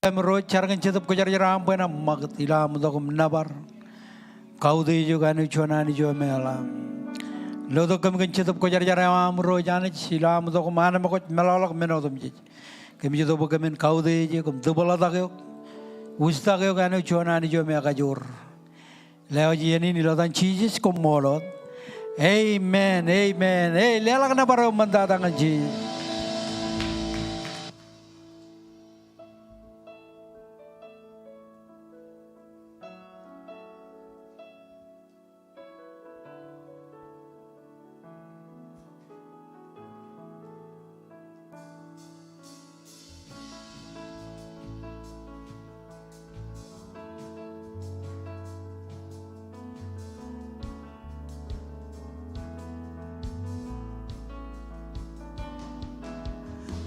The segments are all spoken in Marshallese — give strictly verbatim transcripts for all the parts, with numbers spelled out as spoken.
Irooj, jar kōn Jetōb Kwōjarjar eo aṃ bwe en ṃakūt ilo am itok im nōbar. Koutiej eok āinwōt juon Anij eo meḷeḷe. Lotok kōm kōn Jetōb Kwōjarjar eo aṃ Irooj Anij ilo am itok im anemkwōj meḷọkḷọk men otemjej. Kōmij itok bwe kōmin koutiej eok im tōpḷọtak eok, wūjtak eok āinwōt juon Anij eo me ekajoor. Lewōj iien in ilo etan Jisōs, koṃṃool wōt. Amen, amen. Ej leḷọk nōbar eo ṃōttata ñan Jisōs.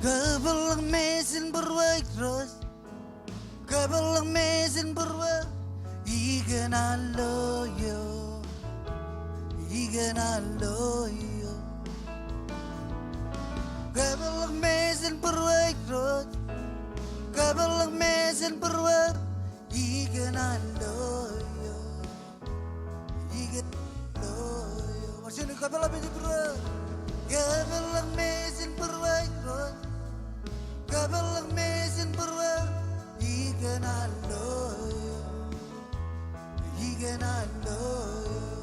Kōpeḷḷọk mejān būruō Irooj. Kōpeḷḷọk mejān būruō, ikōṇaan lo eok, ikōṇaan lo eok. Kōpeḷḷọk mejān būruō Irooj. Kōpeḷḷọk mejān būruō, ikōṇaan lo eok. Ikōṇaan lo eok. Bar juon, kōpeḷḷọk mejān būruō. Kōpeḷḷọk mejān būruō Irooj. Kōpeḷḷọk mejān būruō. Ikōṇaan lo eok. Ikōṇaan lo eok.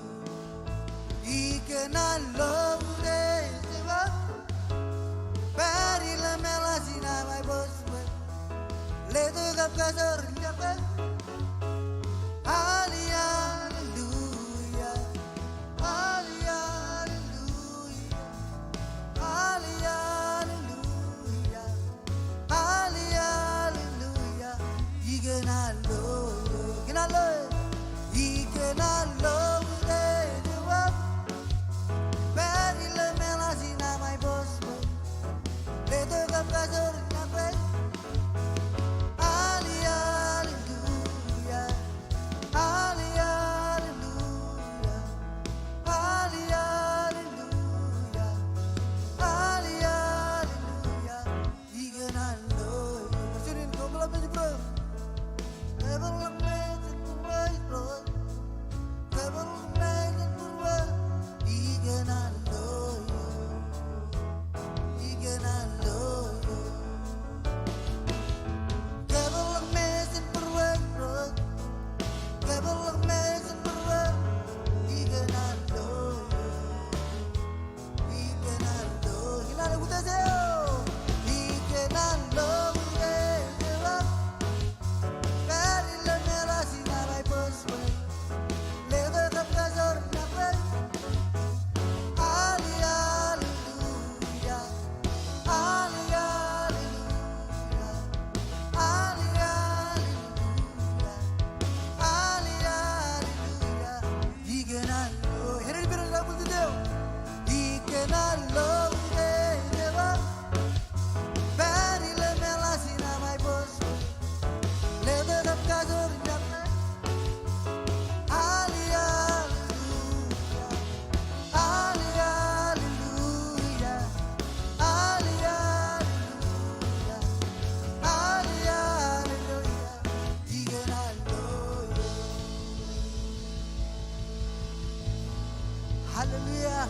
Ikōṇaan lo eok. Pād ilo meḷaḷ in aṃ aiboojoj. Letok kab kajoor in kab kwe. Hallelujah, hallelujah, hallelujah, hallelujah, hallelujah. Ikōṇaan lo, ikōṇaan lo, ikōṇaan lo, ikōṇaan lo. Pād ilo meḷaḷ in aṃ aiboojoj. Letok kab kajoor in kab kwe. Hallelujah, hallelujah, hallelujah, hallelujah, hallelujah. Ikōṇaan lo, ikōṇaan lo, kōpeḷḷọk mejān būruō. Kōpeḷḷọk mejān būruō Irooj. Kōpeḷḷọk mejān būruō. Ikōṇaan lo, ikōṇaan lo. Kōpeḷḷọk mejān būruō Irooj. Kōpeḷḷọk mejān būruō. Ikōṇaan lo. Ikōṇaan lo, ikōṇaan lo, ikōṇaan lo, ikōṇaan lo. Pād ilo meḷaḷ in aṃ aiboojoj. Letok kab kajoor in kab kwe. Hallelujah, hallelujah, hallelujah, hallelujah. Ikōṇaan lo, ikōṇaan lo, ikōṇaan lo. Pād ilo meḷaḷ in aṃ aiboojoj. Letok kab kajoor in kab kwe. Hallelujah, hallelujah, hallelujah, hallelujah. Ikōṇaan lo. Hallelujah.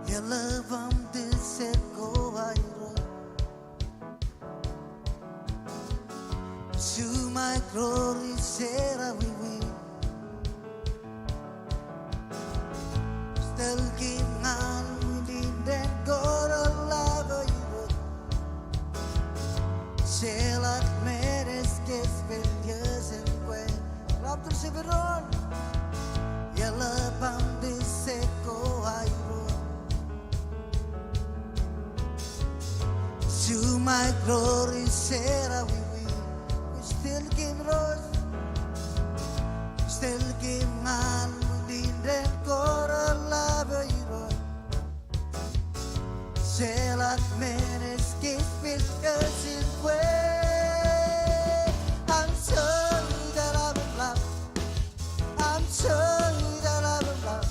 Eḷap aṃ tōl sek ko aerro. Juṃae glory jeḷā wiwi. Steel keep ñan wiin in dān ko reḷap aerro. Jeḷā men ej kōj pād ijeṇ kwe. Eḷap tōl sek ko aerro. Eḷap aṃ tōl sek ko aerro. Juṃae glory jeḷā wiwi. Steel keep Irooj. Steel keep ñan wiin in dān ko reḷap aerro. Jeḷā men ej kōj pād ijeṇ kwe. Aṃ joñoul eḷap im ḷap. Aṃ joñoul eḷap im ḷap.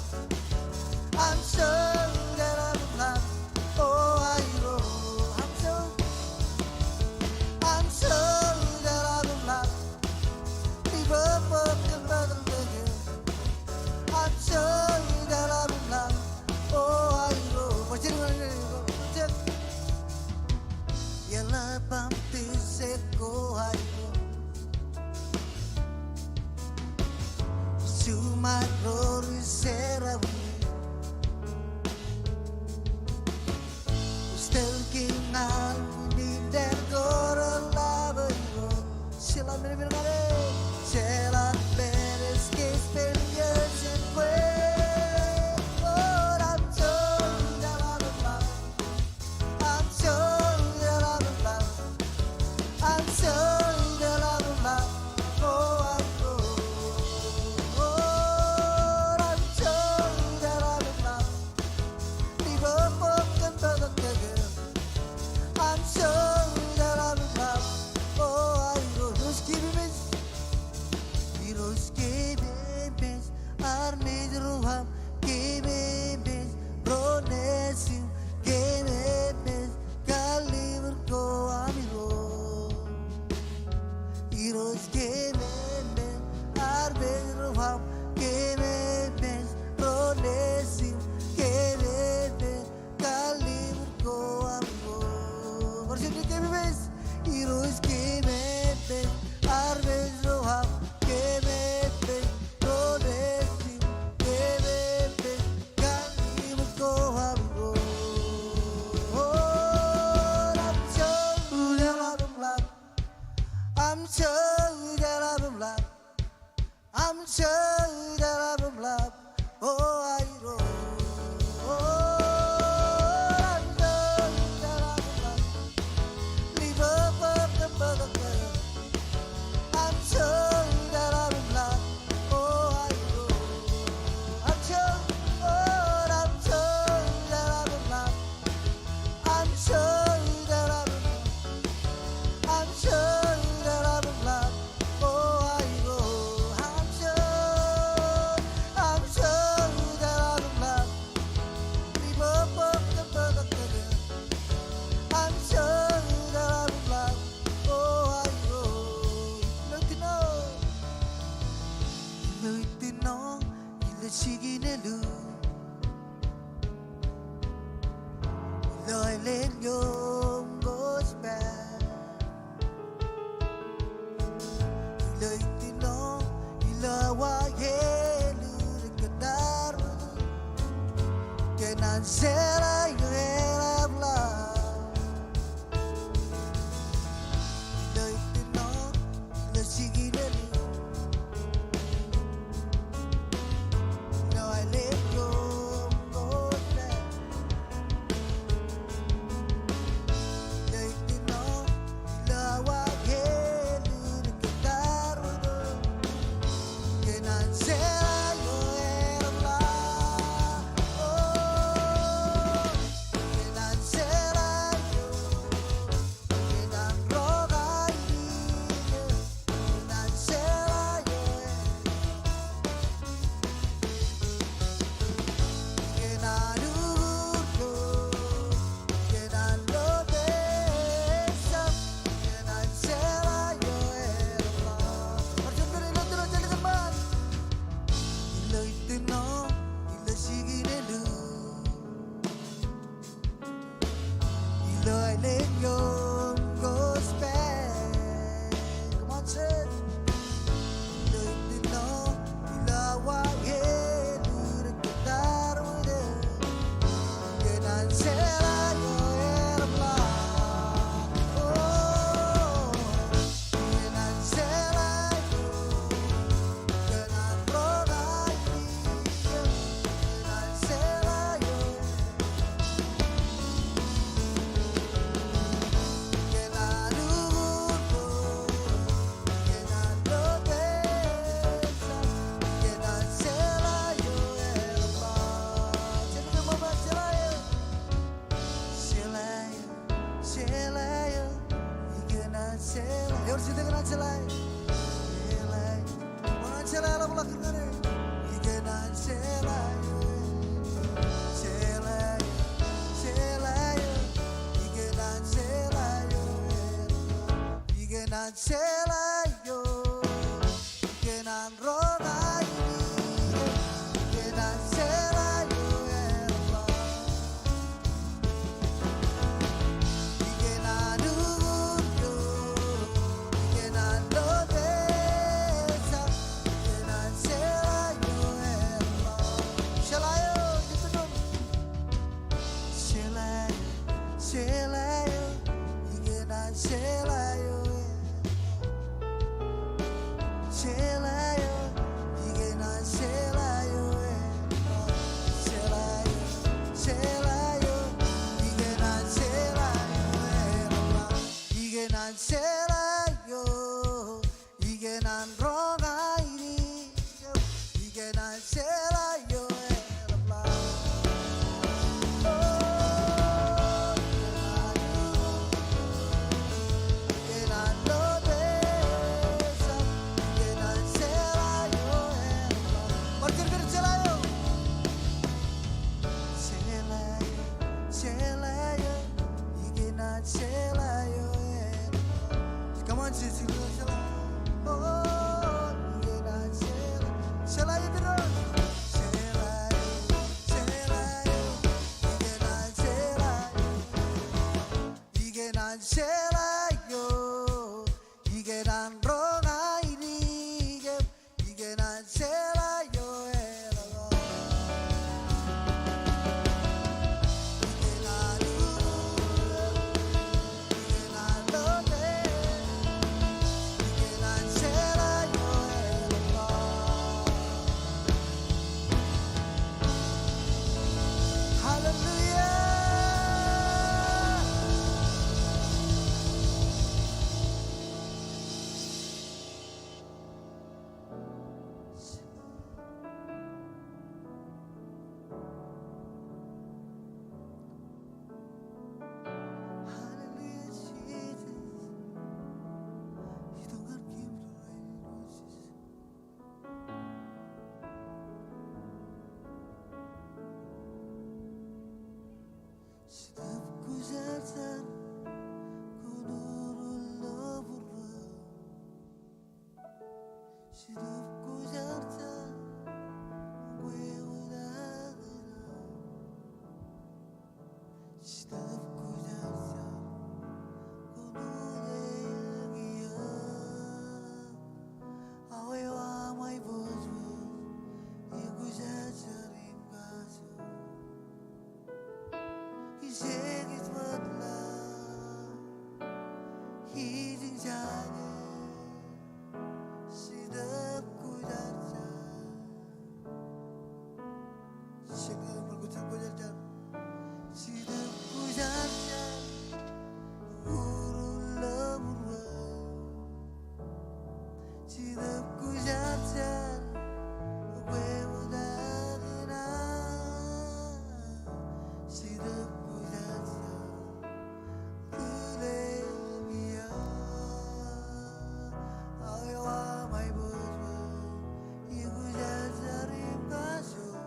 Come on, sisi. Jetōb Kwōjarjar, ukwe wōt aō kōṇaan. Jetōb Kwōjarjar, kwōn uleik iiō. Aō ewa ṃae bōjbōj, ikwōjarjar im kajoor. Kijeek ej wōt laḷ, kijeek ej jake, Jetōb Kwōjarjar. Jetōb Kwōjarjar. Jetōb Kwōjarjar, urur ḷōmur wōt. Jetōb Kwōjarjar, ukwe wōt aō kōṇaan. Jetōb Kwōjarjar, uleik iiō. Aō ewa ṃae bōjbōj, ikwōjarjar im kajoor.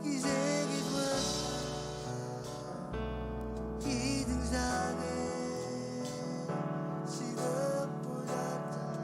Kijeek ej wōt laḷ, kijeek ej jake, Jetōb Kwōjarjar.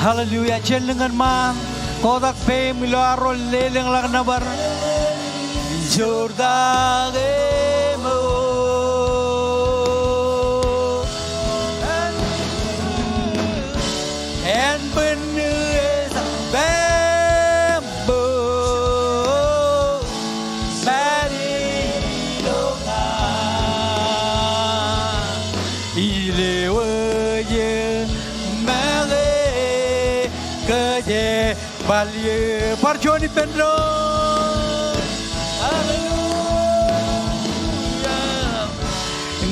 Hallelujah. Jen lōñ ñan ṃaan, kotak peiṃ ilo arro lelōñḷọk nōbar. Jortak eṃōj. Ānbwinnū esan baaṃ bōk. Mālij ilo ña. Ilo wōj make kōjerbal eō. Bar juon ippān doon. Hallelujah.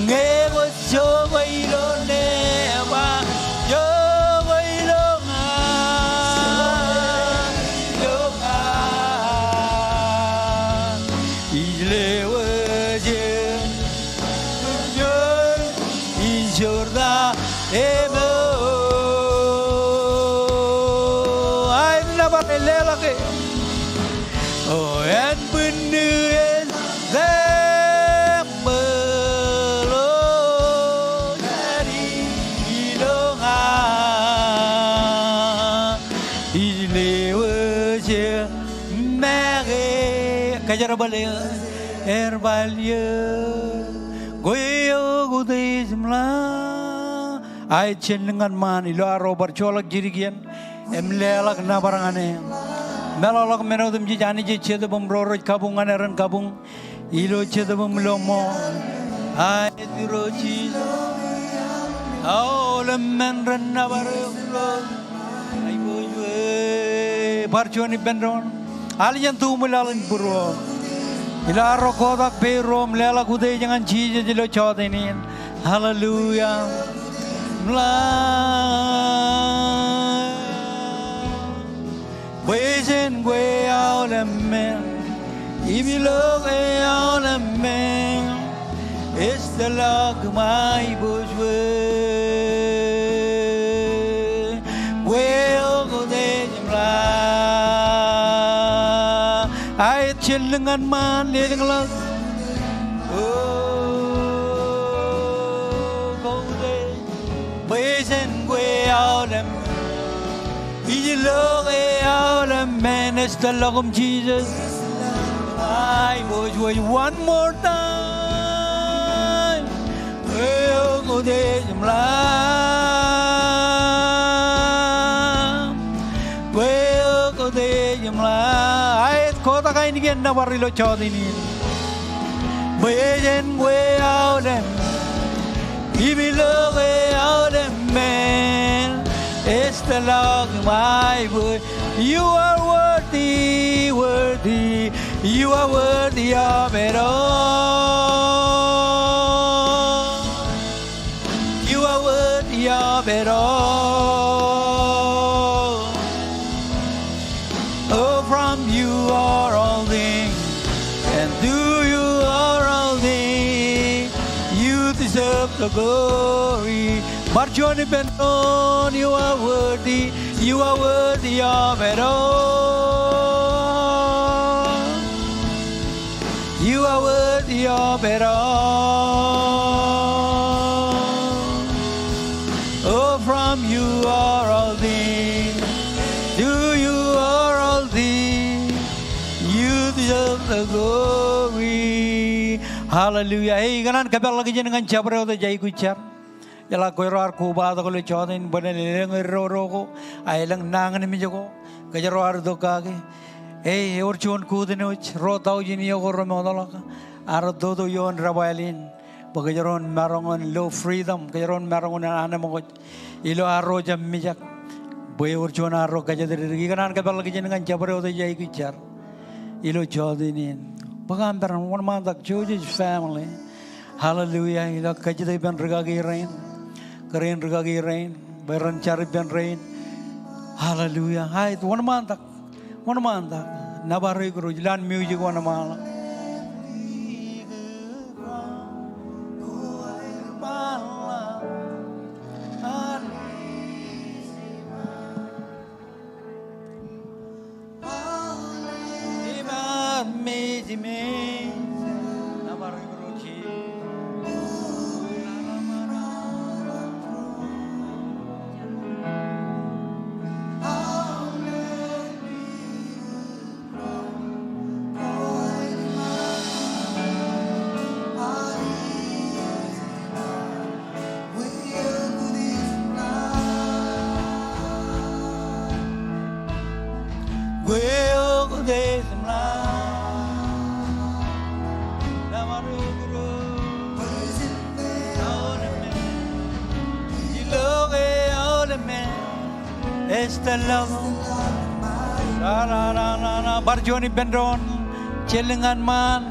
Ñe kwōj jokwe ilo neebaṃ, jokwe ilo ña, ilo ña. Ilo wōj eō, ij jortak eṃōj. Aet nōbar eo leḷọk e. O ānbwinnū esan baaṃ bōk. Ilo ña. Ilo wōj eō make. Kōjerbal eō. Jerbal eō. Kwe eo kwōj jeṃḷọk. Aet jān lōñ ñan ṃaan ilo arro bar joḷọk jidik iien im leḷọk nōbar ñan e. Meḷọkḷọk men otemjej. Anij ej Jetōb im ro rej kabuñ ñan e ren kabuñ ilo Jetōb im ilo ṃool. Aet Irooj Jisōs. Aolep men ren nōbar eok Irooj. Aiboojoj e. Bar juon ippān doon. Al jān tuṃwilaḷ in būruō ilo arro kotak peiroom, leḷọk utiej ñan Jisōs ilo jọteen in. Hallelujah. Bwe jen kwe aolep men, im ilo ke aolep men, ej tōl ḷọk im aiboojoj. Kwe eok utiej im ḷa. Aet jān lōñ ñan ṃaan, lelōñḷọk. O, kwe utiej. Bwe jen kwe aolep men. Ij lo ke aolep men, ej tōl ḷọk im Jisōs. Aiboojoj, one more time. Kwe eok utiej im ḷa. Kwe eok utiej im ḷa. Aet, kotak ainikien nōbar ilo jọteen in. Bwe jen kwe aolep men, im ilo ke aolep men, ej tōl ḷọk im aiboojoj. You are worthy, worthy. You are worthy of it all. You are worthy of it all. Oh, from you are all things, and to you are all things. You deserve the glory. Bar juon ippān doon, you are worthy, you are worthy of it all. You are worthy of it all. Oh, from you are all things, to you are all things, you deserve the glory. Hallelujah. Ei, ikōṇaan kōpeḷḷọk ijin ñan jabdewōt eo ej aikuj jar. Eḷaññe kwōj ro ar kobatok ilo jọteen in bwe en elōñ eddo ko, a elōñ nañinmej ko, kōjro ar itok kake. Ei, ewōr juon kūtōn eo ej ro taujin iiō ko remootḷọk, arro toto ioon debwāāl in, bwe kōjro en maroñ in lo freedom, kōjro en maroñ in anemkwōj ilo arro jab mijak, bwe ewōr juon arro kōjatdikdik. Ikōṇaan kōpeḷḷọk ijin ñan jabdewōt eo ej aikuj jar ilo jọteen in. Bōk aṃ peran, wōnṃaantak, church is family. Hallelujah. Ilo kajjitōk ippān rikaki rein, kōrā in rikaki rein, bwe ren jar ippān rein. Hallelujah. Aet, wōnṃaantak. Wōnṃaantak. Nōbar eok Irooj. Ilowaan music wōnṃaanḷọk. Bar juon ippān doon, jān lōñ ñan ṃaan.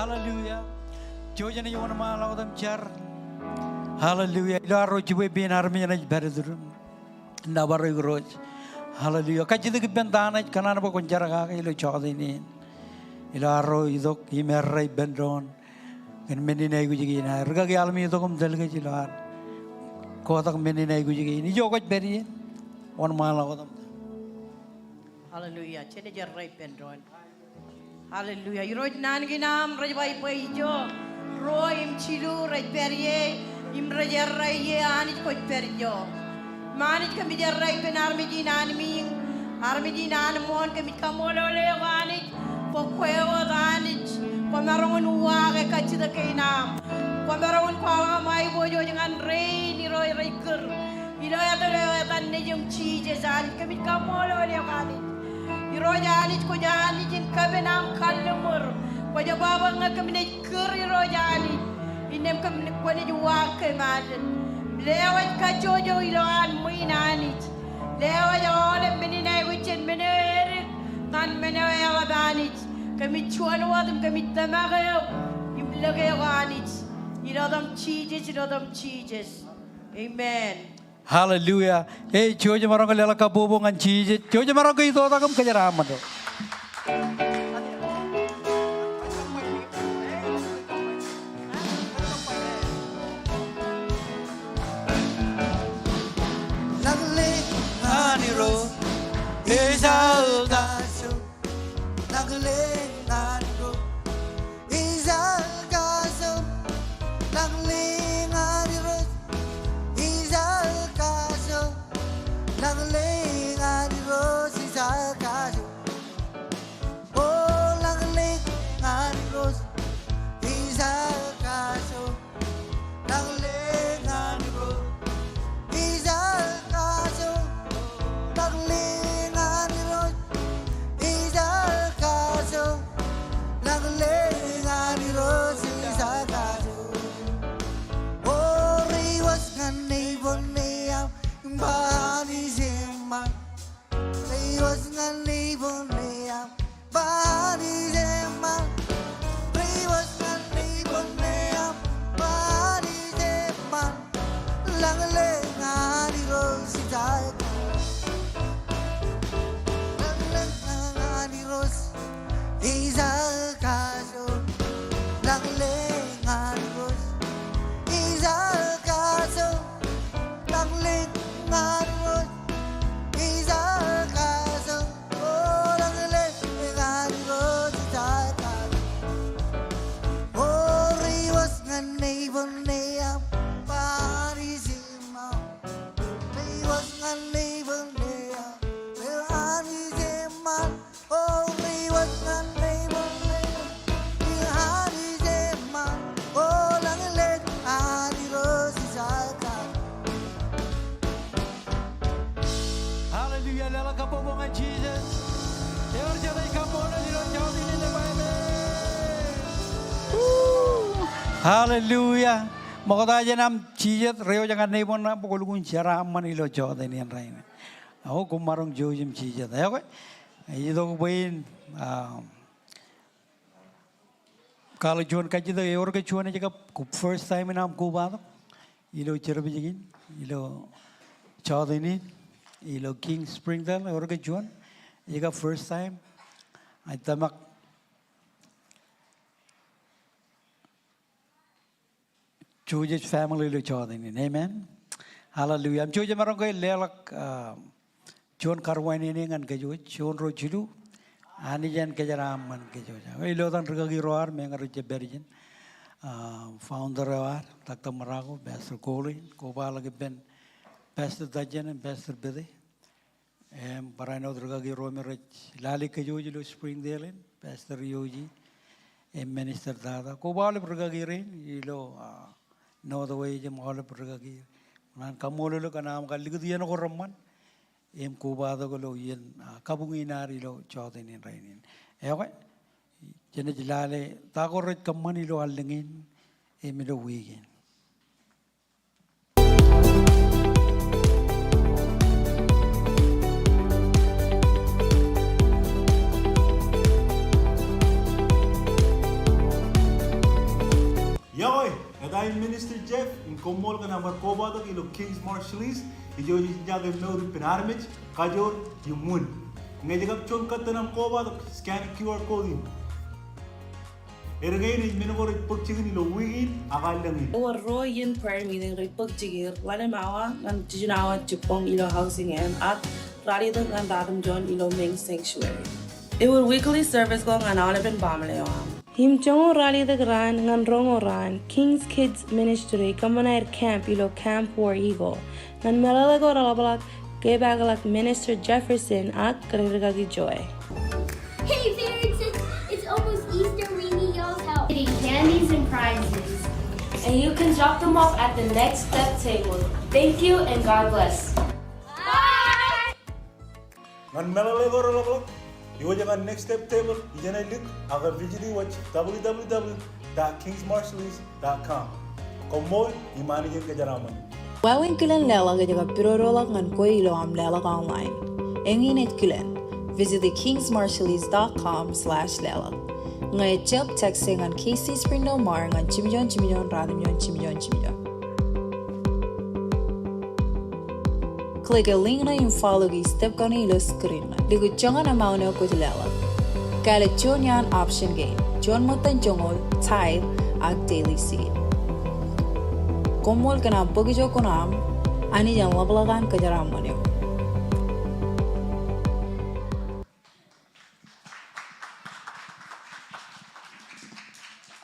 Hallelujah. Jouj im wōnṃaanḷọk wōt im jar. Hallelujah. Ilo arro jibwe pein armej enaaj pād iturūṃ. Nōbar eok Irooj. Hallelujah. Kajjitōk ippān ta ṇe ej kōṇaan bwe kwōn jar kake ilo jota in. Ilo arro itok im errā ippān doon kōn men in aikuj kein. Rikaki aḷ me itok im tōl kōj ilo ad kotak men in aikuj kein. Ijo kwōj pād ie, wōnṃaanḷọk wōt im. Hallelujah. Jenaaj errā ippān doon. Hallelujah. Irooj naan kein aṃ rej ba bwe ijo ruo im jilu rej pād ie im rej errā ie, Anij kwōj pād ijo. Im Anij kōmij errā ippān armej in anmiiñ, armej in anmooṇ, kōmij kaṃṃoolol eok Anij bwe kwe wōt Anij kwōmaroñ in uwaake kajjitōk kein aṃ. Kwōmaroñ in kwaḷọk aṃ aiboojoj ñan rein Irooj rej kūr ilo etan, ilo etan Nejiṃ Jisōs Anij, kōmij kaṃṃoolol eok Anij. Irooj Anij, kwōj Anij in kapen aṃ kalliṃur. Kwōj ba bwe ñe kōm naaj kūr Irooj Anij, innām kōm, kwōnaaj uwaak kōm aō jet. Lewōj kajjojo ilowaan ṃwiin Anij. Lewōj aolep men in aikuj jān men eo edik ñan men eo eḷap Anij. Kōmij juon wōt im kōmij tōmak eok im lōke eok Anij. Ilo etaṃ Jisōs, ilo etaṃ Jisōs. Amen. Hallelujah. Ej jouj im maroñ ke leḷọk kabbokbok ñan Jisōs. Jouj im maroñ ke itoitak im kōjeraaṃṃan. Lañlōñ ñan Irooj ej aō kajoor. Lañlōñ ñan Irooj ej aō kajoor. Lañlōñ ñan Irooj ej aō kajoor. Lañlōñ ñan Irooj ej aō kajoor. O lañlōñ ñan Irooj ej aō kajoor. Lañlōñ ñan Irooj ej aō kajoor. Lañlōñ ñan Irooj ej aō kajoor. Lañlōñ ñan Irooj ej aō kajoor. O reiwōj ñan neighbor eo aṃ im ba Anij eṃṃan. Reiwōj ñan neighbor eo aṃ, ba Anij eṃṃan. Reiwōj ñan neighbor eo aṃ, ba Anij eṃṃan. Lañlōñ ñan Irooj ej aō kajoor. Lañlōñ ñan Irooj ej aō kajoor. Lañlōñ ñan Irooj ej aō kajoor. Lañlōñ ñan Irooj ej aō kajoor. O lañlōñ ñan Irooj ej aō kajoor. O reiwōj ñan neighbor eo aṃ, ba Anij eṃṃan. Reiwōj ñan neighbor eo aṃ, ba Anij eṃṃan. O reiwōj ñan neighbor eo aṃ, ba Anij eṃṃan. O lañlōñ ñan Irooj ej aō kajoor. Hallelujah, leḷọk kabbokbok ñan Jisōs. Ewōr jet ej kaṃṃoolol ilo jota in? Hallelujah. Ṃokta jān aṃ jijet, reiwōj ñan neighbor eo aṃ bwe kwō lukkuun jeraaṃṃan ilo jota in rainin. Ak koṃ maroñ jouj im jijet. Ak ej itok bwe in, ah, kwaḷọk juon kajjitōk. Ewōr ke juon ej kab first time in aṃ kobatok ilo service kein, ilo jota in, ilo King Springdale? Ewōr ke juon ej kab first time? Ij tōmak Jouj ej family ilo jota in. Amen. Hallelujah. Im jouj im maroñ ke leḷọk, ah, juon karuwainene ñan kōj wōj, juon, ruo, jilu. Anij en kōjeraaṃṃan kōj wōj. Ilo etan rikaki ro ad, meñe rej jab pād ijin, ah, founder eo ad, Doctor Marako, Pastor Colin, kobaḷọk ippān Pastor Tajen im Pastor Pete. Im barāinwōt rikaki ro me rej lale kōj wōj ilo Springdale in, Pastor Yoji im Minister Tata. Koba aolep rikaki rein ilo, ah, Northwest im aolep rikaki. Ñan kaṃṃoolol eok kōn aṃ kar likūt iien ko reṃṃan im kobatok ilo iien, ah, kabuñ in ad ilo jota in rainin. Ekwe, jenaaj lale ta ko rej kōṃṃan ilo allōñ in im ilo wiik in. Koṃṃool kōn aṃ bar kobatok ilo King's Marshallese, ijo jej jake mour ippān armej, kajoor im wūn. Ñe jej kab juon kōttan aṃ kobatok, scan Q R code in. Erkein ej men ko rej bōk jikin ilo wiik in ak allōñ in. Ewōr ruo iien prayer meeting rej bōk jikier, ḷalem awa ñan jiljino awa jibboñ ilo housing eo an, ak ralitōk ñan ratimjuon ilo main sanctuary. Ewōr weekly service ko ñan aolepen baaṃle eo aṃ. Im joñoul ralitōk raan ñan roñoul raan, King's Kids Ministry kōṃṃan aer camp ilo Camp War Eagle. Ñan meḷeḷe ko reḷapḷọk, kepaakḷọk Minister Jefferson ak kōn rikaki Joy. Hey, Barrington, it's almost Easter. We need y'all's help. Getting candies and prizes. And you can drop them off at the Next Step table. Thank you and God bless. Bye! Ñan meḷeḷe ko reḷapḷọk, iwōj ñan Next Step table ijeṇe lik ak visit e website W W W dot kings marshallese dot com. Koṃṃool im Anij en kōjeraaṃṃan. Wāween kilen leḷọk ej kab pidodoḷọk ñan kwe ilo aṃ leḷọk online. Eñin ej kilen, visit e kings marshallese dot com slash leḷọk. Ñe ejjab, text e ñan K C Springdale Mar ñan jimjuon jimjuon ratimjuon jimjuon jimjuon. Click e link ṇe im follow e step kaṇe ilo screen ṇe. Likūt joñan amount eo kwōj leḷọk. Kāālōt juon iaan option kein, juon ṃōttan joñoul, tithe, ak daily seed. Koṃṃool kōn aṃ bōk ijo kuṇaaṃ, Anij en ḷapḷọk an kōjeraaṃṃan eok.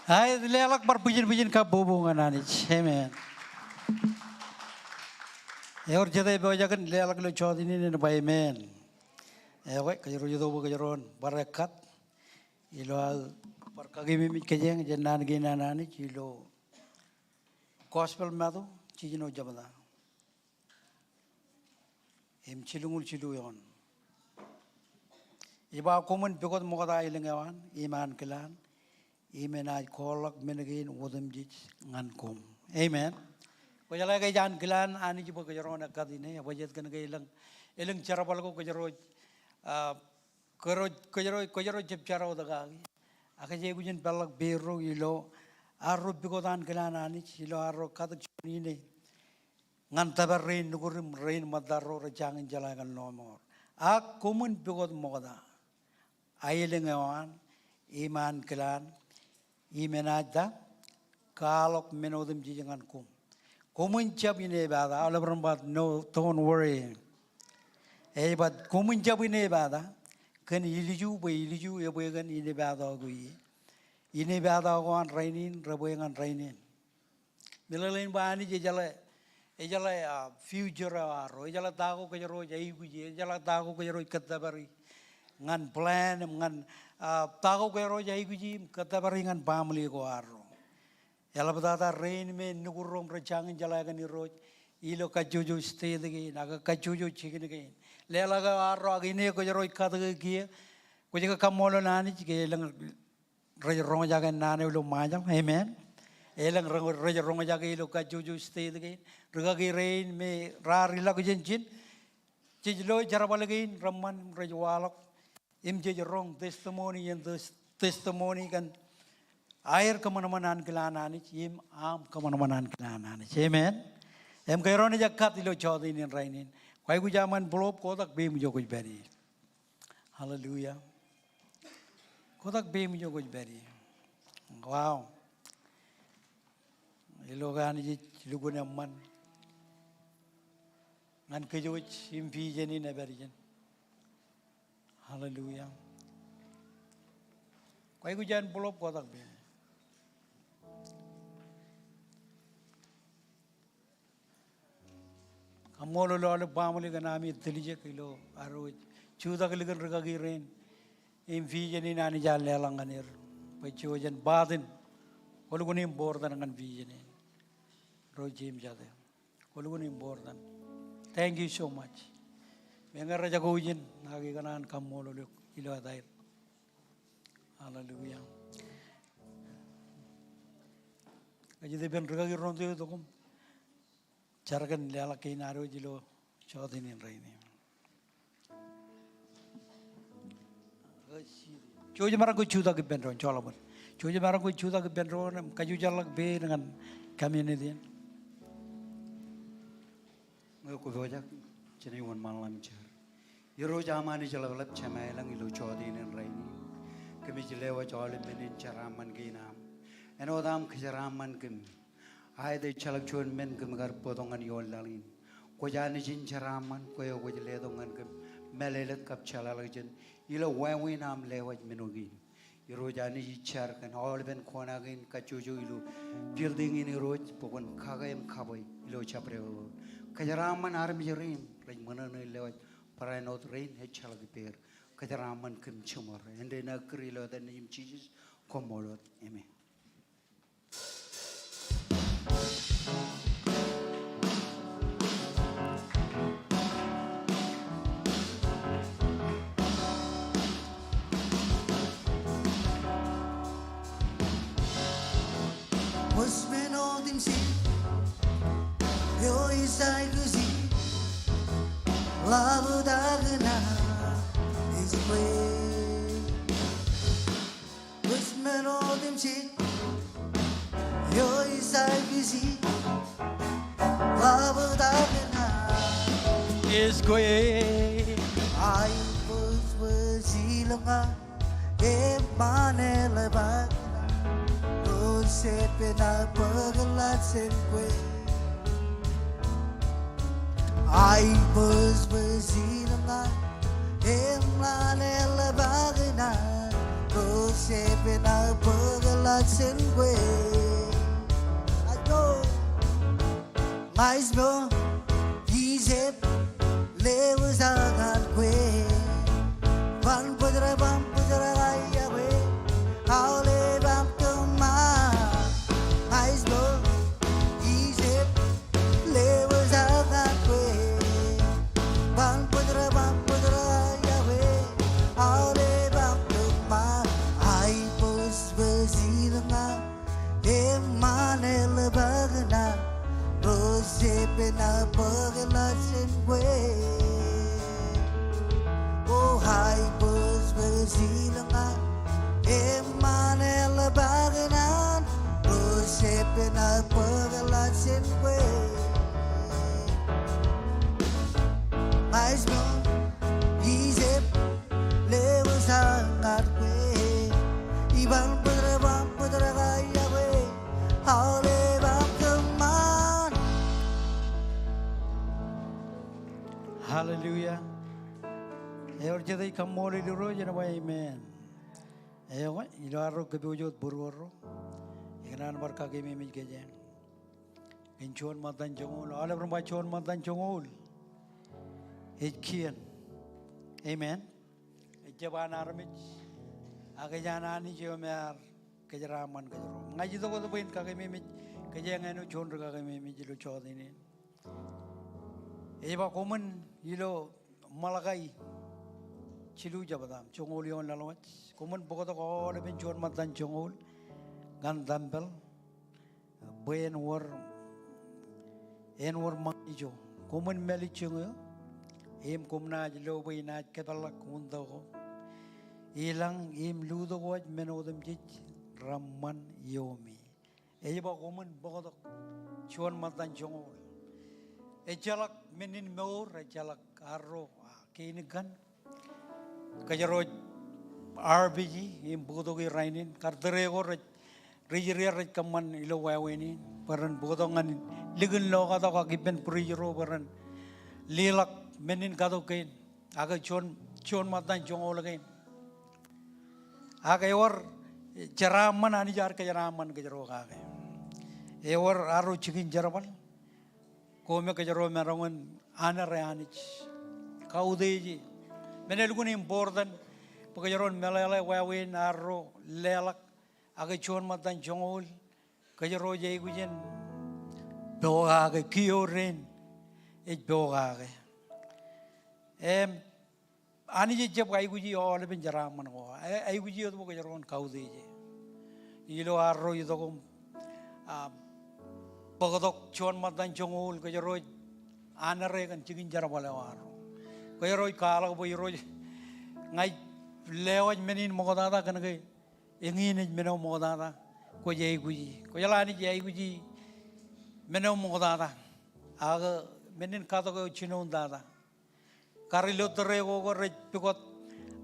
Aet, leḷọk bar bwijin bwijin kabbokbok ñan Anij. Amen. Ewōr jete eo ej kōn leḷọk ilo jota in, en ba amen. Ekwe, kōjro itok bwe kōjro en bar ekkat ilo aō bar kakememej kōj jān naan kein an Anij ilo Gospel Matu, jiljino jebta im jilñuul jilu eoon. Ej ba, koṃwin pukot ṃokta aelōñ eo an im ankilaan, im enaaj koorḷọk men kein otemjej ñan koṃ. Amen. Kwōjeḷā ke ej ankilaan Anij bwe kōjro en ekkat ine, ebajjeet kōn ke elōñ, elōñ jerbal ko kōjro, ah, kōjro, kōjro, kōjro jab jeraotak kaki. Ak ij aikuj in peḷḷọk peiddo ilo arro pukot ankilaan Anij, ilo arro katak juon ine ñan tōpar rein nukud im rein ṃōttaro rej jañin jeḷā kōn lọmọọr. Ak koṃwin pukot ṃokta aelōñ eo an im ankilaan, im enaaj ta, kwaḷọk men otemjej ñan koṃ. Koṃwin jab inepata, aolep ren ba, no, don't worry. Ej ba, koṃwin jab inepata kōn ilju, bwe ilju ebwe kōn inepata ko ie. Inepata ko an rainin, rebwe ñan rainin. Meḷeḷein in ba Anij ejeḷā, ejeḷā, ah, future eo arro, ejeḷā ta ko kōjro ej aikuji, ejeḷā ta ko kōjro ej kōttōpari ñan plan im ñan, ah, ta ko kōjro ej aikuji im kōttōpari ñan baaṃle ko arro. Eḷaptata rein me nukud ro im rej jañin jeḷā kōn Irooj ilo kajjojo state kein, ak kajjojo jikin kein. Leḷọk eo arro ak ine kōjro ej katakin kiiō, kwōj ke kaṃṃoolol Anij ke elōñ rej roñjake naan eo ilo Ṃajeḷ. Amen. Elōñ re-, rej roñjake ilo kajjojo state kein. Rikaki rein me raar ilọk jān ijin, jej lo jerbal kein reṃṃan im rej waḷọk. Im jej roñ testimony in tes-, testimony kōn aer kōṃanṃan ankilaan Anij, im aṃ kōṃanṃan ankilaan Anij. Amen. Im kōjro naaj ekkat ilo jota in rainin. Kwaikuj aṃ envelope, kotak peiṃ ijo kwōj pād ie. Hallelujah. Kotak peiṃ ijo kwōj pād ie. Wow. Ilo ke Anij ej lukkuun eṃṃan ñan kōj wōj im vision in ej pād ijin. Hallelujah. Kwaikuj envelope, kotak peiṃ. Kaṃṃoolol aolep baaṃle kōn ami tiljek ilo arro ej jutak likin rikaki rein im vision in Anij ear leḷọk ñan er bwe jen part in. Kwōlukkuun im board in ñan vision in. Ro jeiū im jete. Kwōlukkuun im board in. Thank you so much. Meñe rej jako ijin, ak ikōṇaan kaṃṃoolol eok ilo etaer. Hallelujah. Kajjitōk ippān rikaki ro eo itok im jar kōn leḷọk kein ad wōj ilo jota in rainin. Jouj im maroñ ke jutak ippān doon, joḷọk bōd. Jouj im maroñ ke jutak ippān doon im kajjuḷọk peid ñan community in. Ñe kwōpojak, jen wōnṃaanḷọk im jar. Irooj aṃ Anij ḷapḷap, Jemem ilañ, ilo jota in rainin, kōmij lewōj aolep men in jeraaṃṃan kein aṃ. Āinwōt aṃ kōjeraaṃṃan kōm, aet ejjeḷọk juon men kōm kar bōktok ñan ioon laḷ in. Kwōj Anij in jeraaṃṃan, kwe eo kwōj letok ñan kōm mālōtlōt kab jeḷāḷọkjeṇ ilo wāween aṃ lewōj men eo kein. Irooj Anij, ij jar kōn aolepen kona kein kajjojo ilo building in, Irooj, bwe kwōn kake im kabwe ilo jabdewōt. Kōjeraaṃṃan armej rein rej ṃōṇōṇō in lewōj barāinwōt rein ejjeḷọk ippāer. Kōjeraaṃṃan kōm jiṃor. Āindein aō kūr ilo etan Nejiṃ Jisōs, koṃṃool wōt. Amen. Wōj men otemjej eo ij aikuji, ḷapḷọk kōn aō ej kwe. Wōj men otemjej eo ij aikuji, ḷapḷọk kōn aō ej kwe. Aebōjbōj ilōñ aō eṃṃan eḷap aō kōṇaan, ro ej ippān aō bōk ḷọk jān kwe. Aebōjbōj ilōñ aō eṃṃan eḷap aō kōṇaan, ro ej ippān aō bōk ḷọk jān kwe. Ajo. Ña ij mour, ij jab lewōj aō ñan kwe. Ban bōjrak, ban bōjrak aō iọkwe, aolep aṃ kōṃṃan. Ña ij mour, ij jab lewōj aō ñan kwe. Ban bōjrak, ban bōjrak aō iọkwe, aolep aṃ kōṃṃan. Aebōjbōj ilōñ aō eṃṃan eḷap aō kōṇaan, ro ej ippān aō bōk ḷọk jān kwe. O aebōjbōj ilōñ aō eṃṃan eḷap aō kōṇaan, ro ej ippān aō bōk ḷọk jān kwe. Ña ij mour, ij jab lewōj aō ñan kwe. Iban bōjrak, ban bōjrak aō iọkwe, aolep aṃ kōṃṃan. Hallelujah. Ewōr jet ej kaṃṃoolol Irooj, en ba amen. Eo, ilo arro kōpooj wōt būruorro, ikōṇaan bar kakememej kōj kōn juon ṃōttan joñoul. Aolep ren ba juon ṃōttan joñoul ej kien. Amen. Ejjab an armej, ak ej an Anij eo me ear kōjeraaṃṃan kōjro. Ña ij itok wōt bwe in kakememej kōj ñan āinwōt juon rikakememej ilo jota in. Ej ba koṃwin ilo Malakai jilu jebta, joñoul eoon laḷ wōj. Koṃwin bōktok aolepen juon ṃōttan joñoul ñan tempel bwe en wōr, en wōr ṃae ijo. Koṃwin mālejjoñ eō im koṃ naaj lo bwe inaaj kōpeḷḷọk uṇtō ko ilañ im lutōk wōj men otemjej reṃṃan ioomi. Ej ba koṃwin bōktok juon ṃōttan joñoul. Ejjeḷọk men in mour, ejjeḷọk arro, a, kein kaṇ kōjro ej arpej im bōktok rainin, kar tōre ko rej, ri-Israel rej kōṃṃan ilo wāween in bwe ren bōktok ñan likin lokatok ak ippān bwidej ro bwe ren leḷọk men in katok kein. Ak juon, juon ṃōttan joñoul kein. Ak ewōr jeraaṃṃan Anij ear kōjeraaṃṃan kōjro kake. Ewōr arro jikin jerbal ko me kōjro maroñ in honor e Anij, kautiej e. Men elukkuun important bwe kōjro en meḷeḷe wāween arro leḷọk ak juon ṃōttan joñoul kōjro ej aikuj in pokake, kiiō rein ej pokake. Im Anij ejjab aikuji aolepen jeraaṃṃan ko. A-, aikuji wōt bwe kōjro en kautiej e. Ilo arro itok im, a, bōktok juon ṃōttan joñoul, kōjro ej honor e kōn jikin jerbal eo arro. Kōjro ej kwaḷọk bwe Irooj, ña ij lewōj men in ṃoktata kōnke eñin ej men eo ṃoktata kwōj aikuji. Kwōjeḷā Anij ej aikuji men eo ṃoktata. Ak men in katok eo jinoin tata. Kar ilo tōre ko ke rej pukot,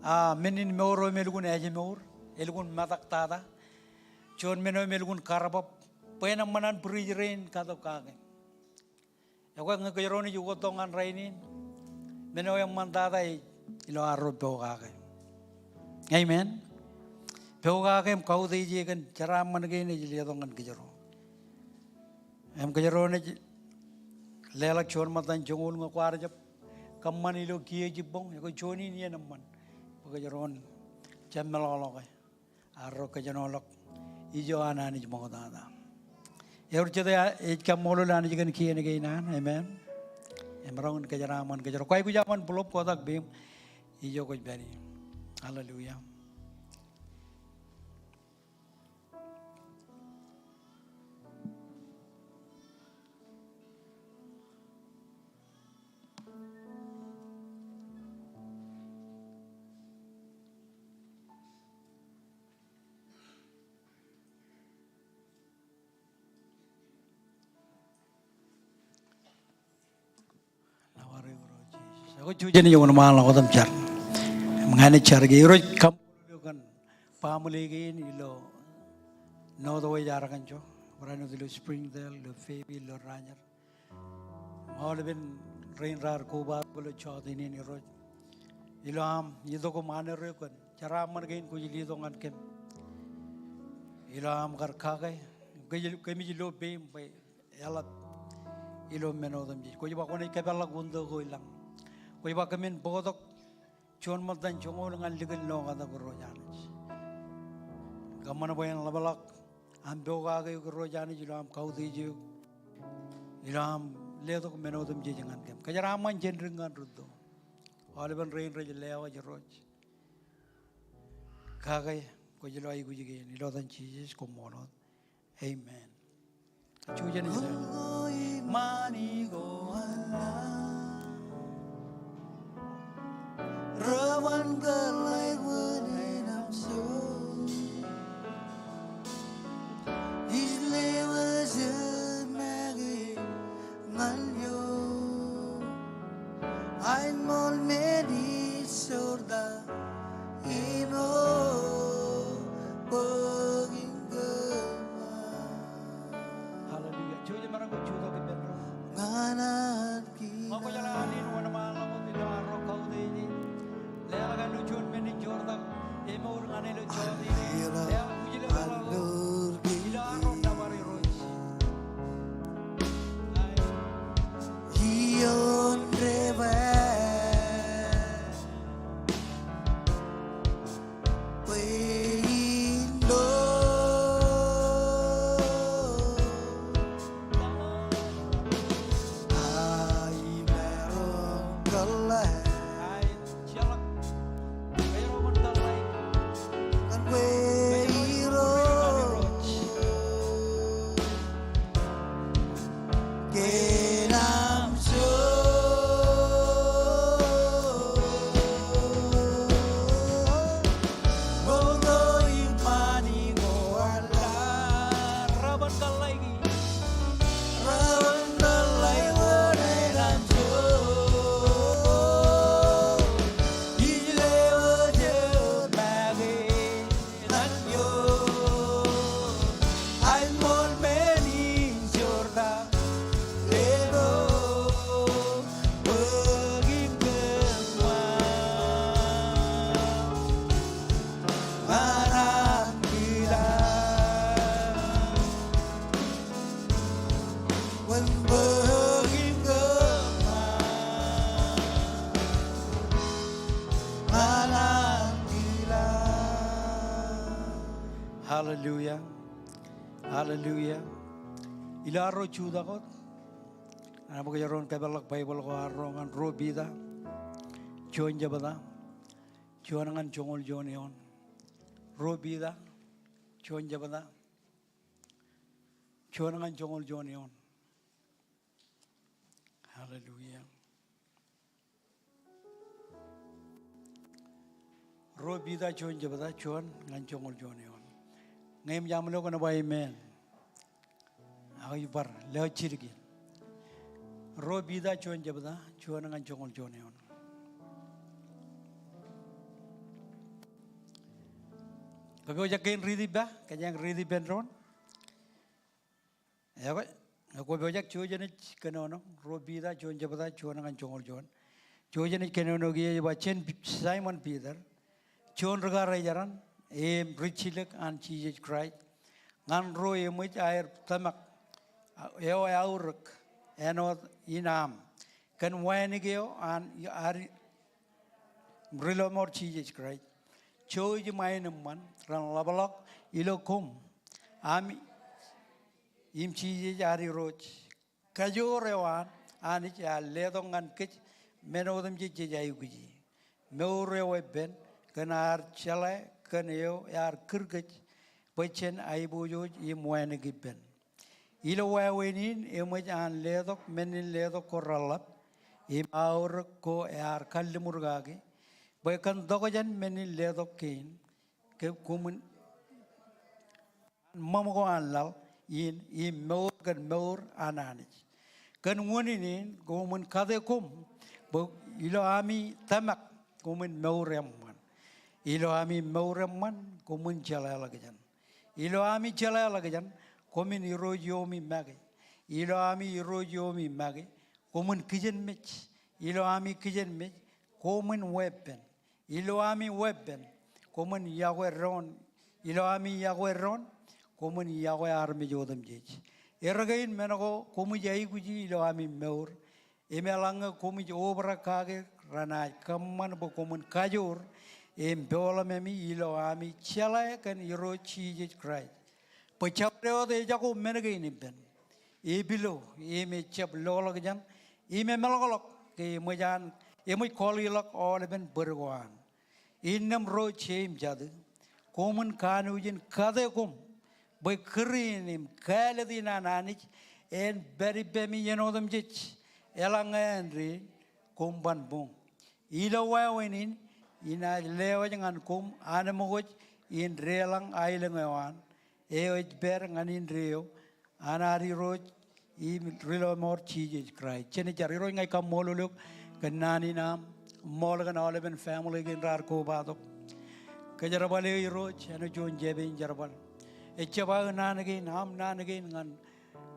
a, men in mour eo im elukkuun ājmour, elukkuun metaktata. Juon men eo im elukkuun karbab, bwe en eṃṃan an bwidej rein katok kake. Ekwe ñe kōjro naaj ukōt tok ñan rainin, men eo eṃṃantata ej ilo arro pokake. Amen. Pokake im kautiej e kōn jeraaṃṃan kein ej letok ñan kōjro. Im kōjro naaj leḷọk juon ṃōttan joñoul ñe kwaar jab kōṃṃan ilo kiiō jibboñ, ekwe juon in iien eṃṃan bwe kōjro en jab meḷọkḷọke arro kōjenolọk ijo an Anij ṃoktata. Ewōr jete ej kaṃṃoolol Anij kōn kien kein an, amen. Im roñ in kōjeraaṃṃan kōjro. Kwaikuj aṃ envelope kotak peiṃ ijo kwōj pād ie. Hallelujah. Lọmọọr eok Irooj Jisōs. Ekwe, jujen ej wōnṃaanḷọk wōt im jar. Im ña ij jar ke Irooj, kaṃṃoolol eok kōn baaṃle kein ilo Northwest Arkansas, barāinwōt ilo Springdale, ilo Fayetteville, ilo Rogers. Im aolepen rein raar kobatok ilo jọteen in Irooj. Ilo am itok im anerro eok kōn jeraaṃṃan kein kwōj letok ñan kōm. Ilo am kar kake, kōmij lo peiṃ bwe eḷap ilo men otemjej. Kwōj ba kwōnaaj kōpeḷḷọk window ko i lañ. Kwōj ba kōmin bōktok juon ṃōttan joñoul ñan likin lokatak Irooj Anij. Kōṃṃan bwe en ḷapḷọk am pokake eok Irooj Anij ilo am kautiej eok. Ilo am letok men otemjej ñan kōm. Kōjeraaṃṃan jān dik ñan rūtto. Aolepen rein rej lewōj Irooj. Kake kwōj lo aikuj kein ilo etan Jisōs koṃṃool wōt. Amen. Jujen ej lewōj. Hallelujah. Jujen maroñ ke jutak ippān ro. Ñan an kiiō. Ṃokta jān an in wōnṃaanḷọk wōt ilo arro kautiej e. Leḷọk āinwōt juon men in joortak emour ñan ilo jọteen in. Leḷọk bwijin eo eḷap ilo arro nōbar Irooj. Iioon debwāāl. Hallelujah. Hallelujah. Ilo arro jutak wōt, ña bwe kōjro en kōpeḷḷọk Baibōḷ ko arro ñan ruo Piter, juon jebta, juon ñan joñoul juon eoon. Ruo Piter, juon jebta, juon ñan joñoul juon eoon. Hallelujah. Ruo Piter juon jebta juon ñan joñoul juon eoon. Ñe eṃōj aṃ lo kōn ba amen. Ak ij bar lewōj jidik in. Ruo Piter juon jebta, juon ñan joñoul juon eoon. Kōpojak kein riit ippa, kōjeañ riit ippān doon. Ekwe, kōpojak, jouj im kōnono, Ruo Piter juon jebta, juon ñan joñoul juon. Jouj im kōnono kiiō ej ba, jān Saimon Piter, juon ri-karijeran im rijjilōk an Jisōs Kraist, ñan ro eṃōj aer tōmak eo eaorōk āinwōt in aṃ, kōn wānōk eo an ad ri lọmọọr Jisōs Kraist. Jouj im aenōṃṃan ren ḷapḷọk ilo koṃ ami im Jisōs ad Irooj. Kajoor eo an Anij ear letok ñan kōj men otemjej jej aikuji. Mour eo epen kōn ad jeḷā kōn eo ear kūr kōj bwe jen aiboojoj im wānōk ippān. Ilo wāween in eṃōj an letok men in letok ko reḷḷap im aorōk ko ear kalliṃur kaki, bwe kōn tokjān men in letok kein, ke koṃwin ṃōṃ ko an laḷ in im mour kōn mour an Anij. Kōn unin in koṃwin kate koṃ bwe ilo ami tōmak koṃwin mour eṃṃan. Ilo ami mour eṃṃan koṃwin jeḷāḷọkjeṇ. Ilo ami jeḷāḷọkjeṇ koṃwin irooj iomi make. Ilo ami irooj iomi make koṃwin kijenmej. Ilo ami kijenmej koṃwin weeppān. Ilo ami weeppān koṃwin iọkwe doon. Ilo ami iọkwe doon koṃwin iọkwe armej otemjej. Erkein men ko koṃij aikuji ilo ami mour im eḷaññe koṃij obrak kake, renaaj kōṃṃan bwe koṃwin kajoor im peḷḷọk ami ilo ami jeḷā kōn Irooj Jisōs Kraist, bwe jabdewōt ejako men kein ippān, epilo im ejab loḷọkjeṇ im emeḷọkḷọk ke eṃōj an, eṃōj kọọḷḷọk aolepen bōd ko an. Innām ro jeim jatū, koṃwin kanooj in kate koṃ bwe kūr in im kāālōt in an Anij en pād ippemi iien otemjej, eḷaññe āindein koṃ ban boñ. Ilo wāween in inaaj lewōj ñan koṃ anemkwōj in deḷọñ aelōñ eo an, eo ej pād ñan indeeo an ad Irooj im ri lọmọọr Jisōs Kraist. Jen jar. Irooj, ña ij kaṃṃoolol eok kōn naan in aṃ, ṃool kōn aolepen family kein raar kobatok. Kōjerbal eō Irooj, āinwōt juon jabdewōt jerbal. Ejjab aō naan kein, aṃ naan kein ñan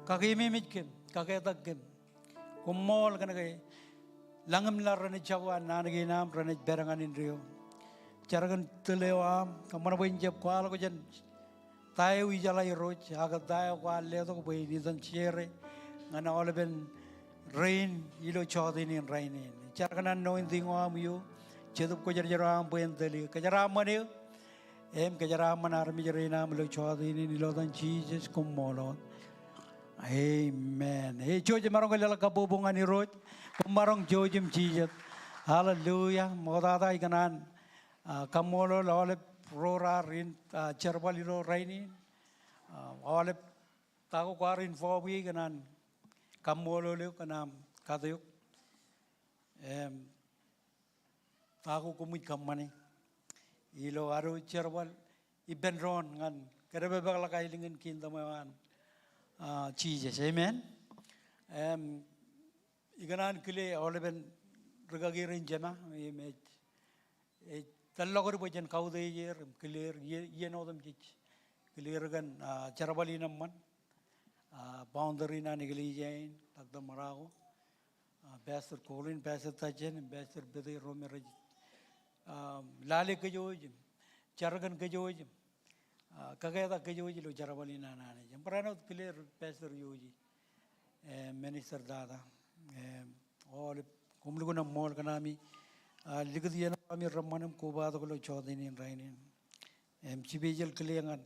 kakeememej kōm, kaketak kōm. Koṃṃool kōn ke lañ im laḷ renaaj jako an naan kein aṃ renaaj pād ñan indeeo. Jar kōn tōl eo aṃ, kōṃṃan bwe en jab kwaḷọk jān ta eo ijeḷā Irooj, ak ta eo kwaar letok bwe en itok share ñan aolepen rein ilo jọteen in rainin. Jar kōn anointing eo aṃ ioon Jetōb Kwōjarjar eo aṃ bwe en tōl eō. Kōjeraaṃṃan eō im kōjeraaṃṃan armej rein aṃ ilo jọteen in, ilo etan Jisōs, koṃṃool wōt. Amen. Ej jouj im maroñ ke leḷọk kabbokbok ñan Irooj. Koṃ maroñ jouj im jijet. Hallelujah. Ṃoktata ikōṇaan, ah, kaṃṃoolol aolep ro raar in, ah, jerbal ilo rainin. Ah, aolep ta ko kwaar involve ie, ikōṇaan kaṃṃoolol eok kōn aṃ kate eok. Im ta ko koṃij kōṃṃane ilo ad jerbal ippān doon ñan kōdepdepakḷọk aelōñ in kingdom eo an, ah, Jisōs. Amen. Im ikōṇaan kile aolepen rūkaki rein jema im ej, ej tōllọk er bwe jen kautiej er im kile er ie-, iien otemjej. Kile er kōn, ah, jerbal in eṃṃan, ah, founder in an eklejia in, Doctor Marako, ah, Pastor Colin, Pastor Tajen, Pastor Pete, ro me rej, ah, lale kōjwōj im jar kōn kōjwōj im, ah, kaketak kōjwōj ilo jerbal in an Anij. Im barāinwōt kile Pastor Yoji, eh, Minister Tata, eh, aolep, koṃ lukkuun eṃṃool kōn ami, ah, likūt iien eo ami reṃṃan im kobatok ilo jọteen in rainin. Im special kile ñan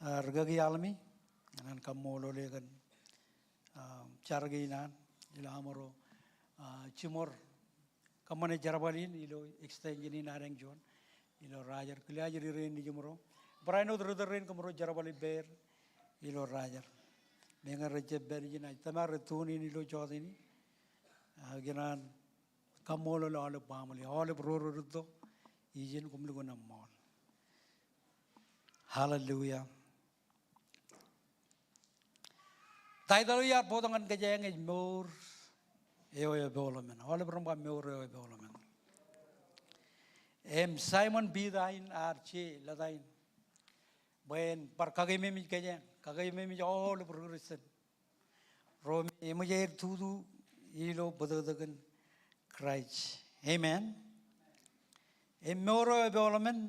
ah, rūkaki Almi, ñan kaṃṃoolol e kōn, ah, jar kein an, ilo aṃro, ah, jiṃor kōṃṃane jerbal in ilo extension in ad eñ juon, ilo Roger. Kile ajri rein nejiṃro. Barāinwōt ri tōl rein kōṃro jerbal ippāer ilo Roger. Meñe rej jab pād ijin, ij tōmak rej tune in ilo jọteen in. Ah, ikōṇaan kaṃṃoolol aolep baaṃle, aolep ro rūtto ijin, koṃ lukkuun eṃṃool. Hallelujah. Taitōḷ eo iar bōktok ñan kōjeañ ej Mour eo Epooḷōmān. Aolep ren ba Mour eo Epooḷōmān. Im Simon Piter in ear je lōta in bwe en bar kakeememej kōjeañ, kakeememej aolep ri Kūrjin ro me eṃōj aer tutu ilo bōtōktōkin Kraist. Amen. Im Mour eo Epooḷōmān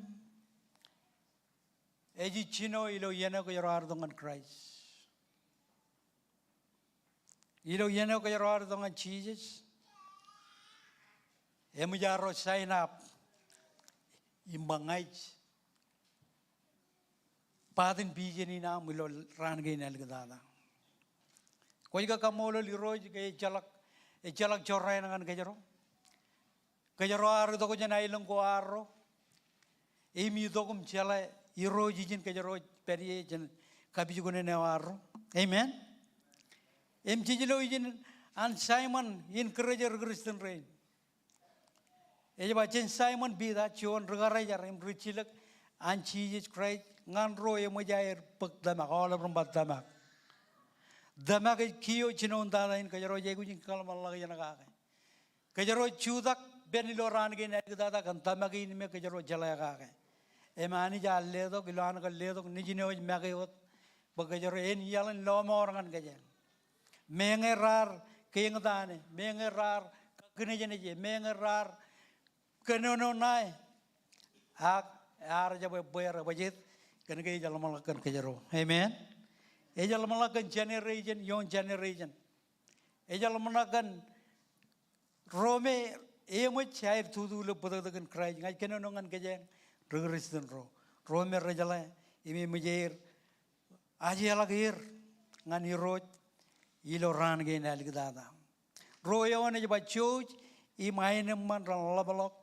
ej jino ilo iien eo kōjro ar itok ñan Kraist. Ilo iien eo kōjro ar itok ñan Jisōs, eṃōj arro sign up im ba ña ij part in vision in aṃ ilo raan kein āliktata. Kwōj ke kaṃṃoolol Irooj ke ejjeḷọk, ejjeḷọk jorrāān ñan kōjro. Kōjro ar itok jān aelōñ ko arro im itok im jeḷā Irooj ijin kōjro pād ie jān kapijuknen eo arro. Amen. Im jej lo ijin an Simon in kūrreje ri Kūrjin rein. Ej ba jān Simon Piter, juon ri karijer im ri jilōk an Jisōs Kraist, ñan ro eṃōj aer bōk tōmak, aolep ren ba tōmak. Tōmak ej kiiō jinoin tata in kōjro jej aikuj in kōḷmānḷọkjeṇ kake. Kōjro jutak ippān ilo raan kein āliktata kōn tōmak in me kōjro jeḷā kake. Im Anij ear letok ilo an kar letok Nejin eo ej make wōt bwe kōjro en iaḷ in lọmọọr ñan kōjeañ. Meñe raar keñtaan e, meñe raar kakkinejenej e, meñe raar kōnono ṇae, ak ear jab ebbeer ebajjeet kōn ke ej ḷōmṇak kōn kōjro. Amen. Ej ḷōmṇak kōn generation ioon generation. Ej ḷōmṇak kōn ro me eṃōj aer tutu ilo bōtōktōkin Kraist. Ña ij kōnono ñan kōjeañ ri Kūrjin ro, ro me rejeḷā im eṃōj aer ajeḷọk er ñan Irooj ilo raan kein āliktata. Ruo eoon ej ba jouj im aenōṃṃan ren ḷapḷọk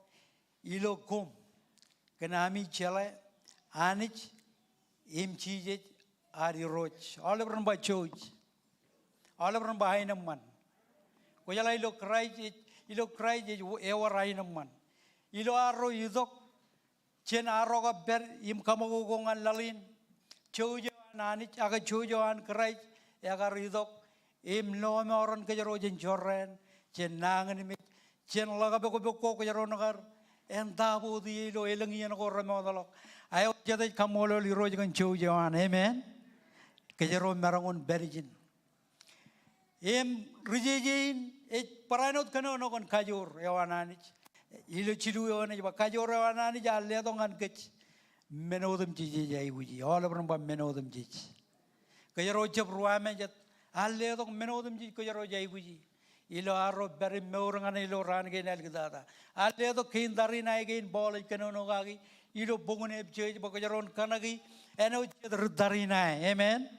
ilo koṃ kōn ami jeḷā Anij im Jisōs ad Irooj. Aolep ren ba jouj. Aolep ren ba aenōṃṃan. Kwōjeḷā ilo Kraist ej, ilo Kraist ej ewōr aenōṃṃan. Ilo arro itok jān arro kab pād im kaṃakoko ñan laḷ in, jouj eo an Anij ak jouj eo an Kraist ekar itok im lọmọọren kōjro jān jorrāān, jān nañinmej, jān ḷōkapokpok ko kōjro naaj kar entaaboti ilo elōñ iien ko remootḷọk. Aolep jet ej kaṃṃoolol Irooj kōn jouj eo an. Amen. Kōjro maroñ in pād ijin. Im ri jeje in ej barāinwōt kōnono kōn kajoor eo an Anij. Ilo jilu eoon ej ba kajoor eo an Anij ear letok ñan kōj men otemjej ej aikuji. Aolep ren ba men otemjej. Kōjro jab ruwamejet, ear letok men otemjej kōjro ej aikuji ilo arro pād im mour ñan e ilo raan kein āliktata. Ear letok kein tariṇae kein Paul ej kōnono kaki ilo bok in Epesōs bwe kōjro en kōṇaki āinwōt jet ri tariṇae. Amen.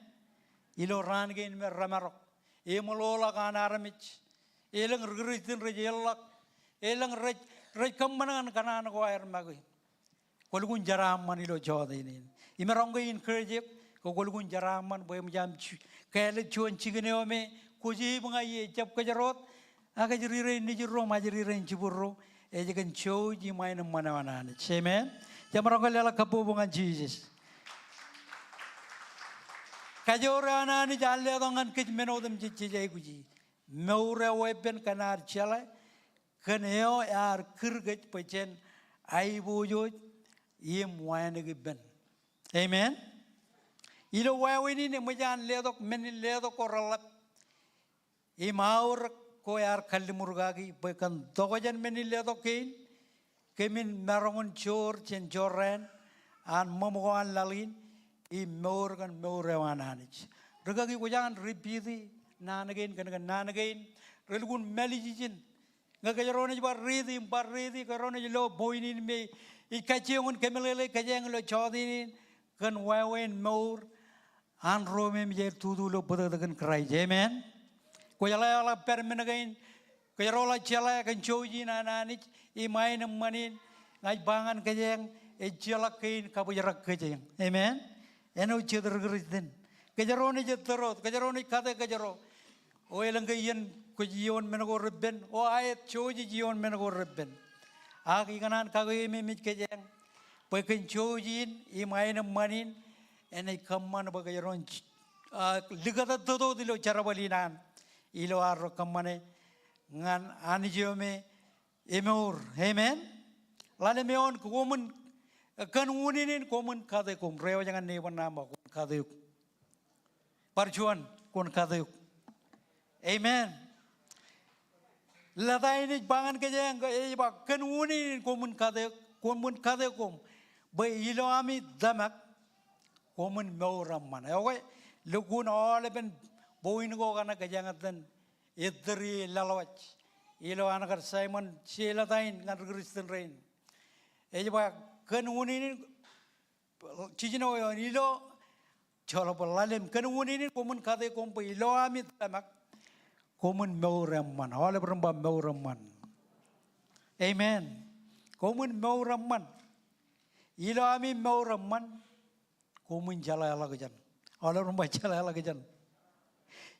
Ilo raan kein me remarok, eṃōḷoḷọk an armej, elōñ ri Kūrjin rej eḷḷọk, elōñ rej, rej kōṃṃan ñan kōṇaan ko aer make. Kwōlukkuun jeraaṃṃan ilo jota in. Im imaroñ ke encourage eok ke kwōlukkuun jeraaṃṃan bwe eṃōj aṃ ju-, kāālōt juon jikin eo me kwōj eep ña ie, ejjab kōjro wōt, ak ej ri rein nejid ro im ajri rein jibwid ro, ej kōn jouj im aenōṃṃan eo an Anij. Amen. Jemaroñ ke leḷọk kabbokbok ñan Jisōs. Kajoor eo an Anij ear letok ñan kōj men otemjej jej aikuji. Mour eo weeppān kōn ad jeḷā kōn eo ear kūr kōj bwe jen aiboojoj im wānōk ippān. Amen. Ilo wāween in eṃōj an letok men in letok ko reḷap im aorōk ko ear kalliṃur kaki bwe kōn tokjān men in letok kein, kōmin maroñ in joor jān jorrāān an ṃōṃ ko an laḷ in im mour kōn mour eo an Anij. Rikaki kwōj añ repeat naan kein kōn, kōn naan kein relukkuun mālij ijin. Ñe kōjro naaj bar riiti im bar riiti, kōjro naaj lo point in me ij kajjioñ in kōmeḷeḷe kōjeañ ilo jota in kōn wāween mour an ro me eṃōj aer tutu ilo bōtōktōkin Kraist. Amen. Kwōjeḷā eḷap pād men kein, kōjro ḷak jeḷā kōn jouj in an Anij im aenōṃṃan in, ña ij ba ñan kōjeañ, ejjeḷọk kein kabōjrak kōjeañ. Amen. Āinwōt jet ri Kūrjin, kōjro naaj ettōr wōt, kōjro naaj kate kōjro. O elōñ ke iien kwōj ioon men ko reppen, o aet jouj ej ioon men ko reppen. Ak ikōṇaan kakeememej kōjeañ bwe kōn jouj in im aenōṃṃan in, enaaj kōṃṃan bwe kōjro en ah, likūtōt wōt ilo jerbal in an ilo arro kōṃṃane ñan Anij eo me emour. Amen. Ḷalem eoon koṃwin, kōn unin in koṃwin kate koṃ. Reiwōj ñan neighbor eo aṃ, koṃwin kate eok. Bar juon, koṃwin kate eok. Amen. Lōta in ej ba ñan kōj, ej ba kōn unin in koṃwin kate, koṃwin kate koṃ. Bwe ilo ami tōmak koṃwin mour eṃṃan. Ekwe, lukkuun aolepen point ko kaṇe kōjeañ itōn ettōr ie laḷwaj ilo an kar Simon, je lōta in ñan ri Kristian rein. Ej ba kōn unin in, jiljino eoon ilo, joḷọk bwe ḷalem, kōn unin in koṃwin kate koṃ bwe ilo ami tōmak koṃwin mour eṃṃan. Aolep ren ba mour eṃṃan. Amen. Koṃwin mour eṃṃan. Ilo ami mour eṃṃan koṃwin jeḷāḷọkjeṇ. Aolep ren ba jeḷāḷọkjeṇ.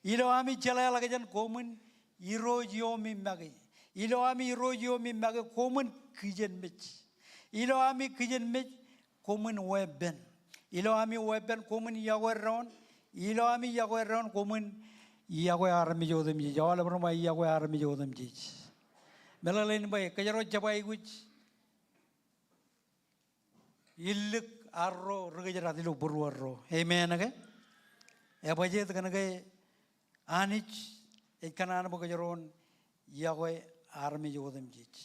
Ilo ami jeḷāḷọkjeṇ koṃwin irooj iomi make. Ilo ami irooj iomi make koṃwin kijenmej. Ilo ami kijenmej koṃwin weeppān. Ilo ami weeppān koṃwin iọkwe doon. Ilo ami iọkwe doon koṃwin iọkwe armej otemjej. Aolep ren ba iọkwe armej otemjej. Meḷeḷein bwe kōjro jab aikuj illik arro ri kōjdat ilo būruod ro. Amen ke? Ebajjeet kōnke Anij ej kōṇaan bwe kōjro en iọkwe armej otemjej.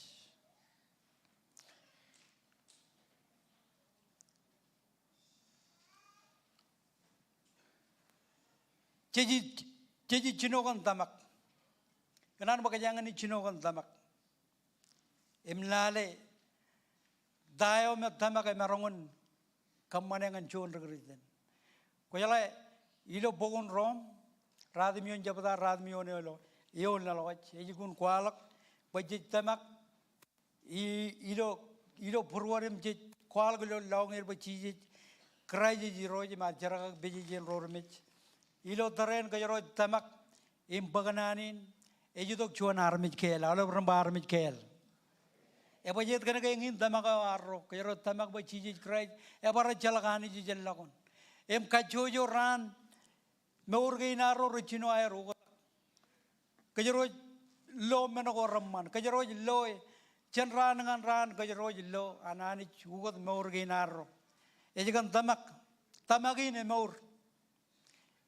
Jej, jej jino kōn tōmak. Kōṇaan bwe kōjeañ in jino kōn tōmak. Im lale ta eo me tōmak emaroñ in kōṃṃane ñan juon ri Kristian. Kwōjeḷā ilo bok in Rom, ratimjuon jebta, ratimjuon eo ilo, eoon laḷwaj, ej lukkuun kwaḷọk bwe jej tōmak i-, ilo, ilo būruod im jej kwaḷọk ilo lọñier bwe Jisōs Kraist ej Irooj im ear jerkakpeje jān ro remej. Ilo tōre in kōjro ej tōmak im bōk naan in, ej itok juon armej kāāl, aolep ren ba armej kāāl. Ebajjeet kōnke eñin tōmak eo arro, kōjro ej tōmak bwe Jisōs Kraist ebar ejjeḷọk Anij ijellọkun. Im kajjojo raan, mour kein arro rej jino aer ukōt. Kōjro ej lo men ko reṃṃan. Kōjro ej lo jān raan ñan raan, kōjro ej lo an Anij ukōt mour kein arro. Ej kōn tōmak. Tōmak in emour.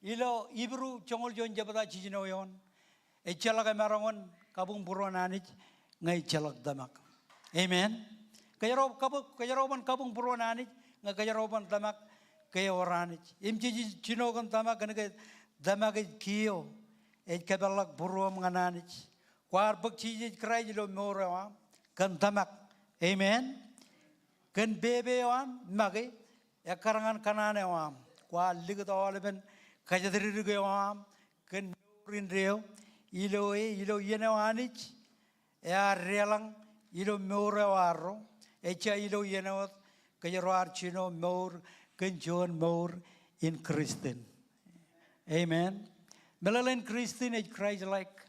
Ilo Hibru joñoul juon jebta jiljino eoon, ejjeḷọk emaroñ in kabuñ būruon Anij ñe ejjeḷọk tōmak. Amen. Kōjro kabuñ, kōjro ban kabuñ būruon Anij ñe kōjro ban tōmak ke ewōr Anij. Im jej jino kōn tōmak kōnke tōmak ej kiiō, ej kōpeḷḷọk būruōṃ ñan Anij. Kwaar bōk Jisōs Kraist ilo mour eo aṃ kōn tōmak. Amen. Kōn pepe eo aṃ make, ekkar ñan kōṇaan eo aṃ. Kwaar likūt aolepen kōjatdikdik eo aṃ kōn mour indeeo, ilo e, ilo iien eo Anij ear deḷọñ ilo mour eo arro, ejja ilo iien eo wōt kōjro ar jino mour kōn juon mour in Kristian. Amen. Meḷeḷein Kristian ej Christ-like.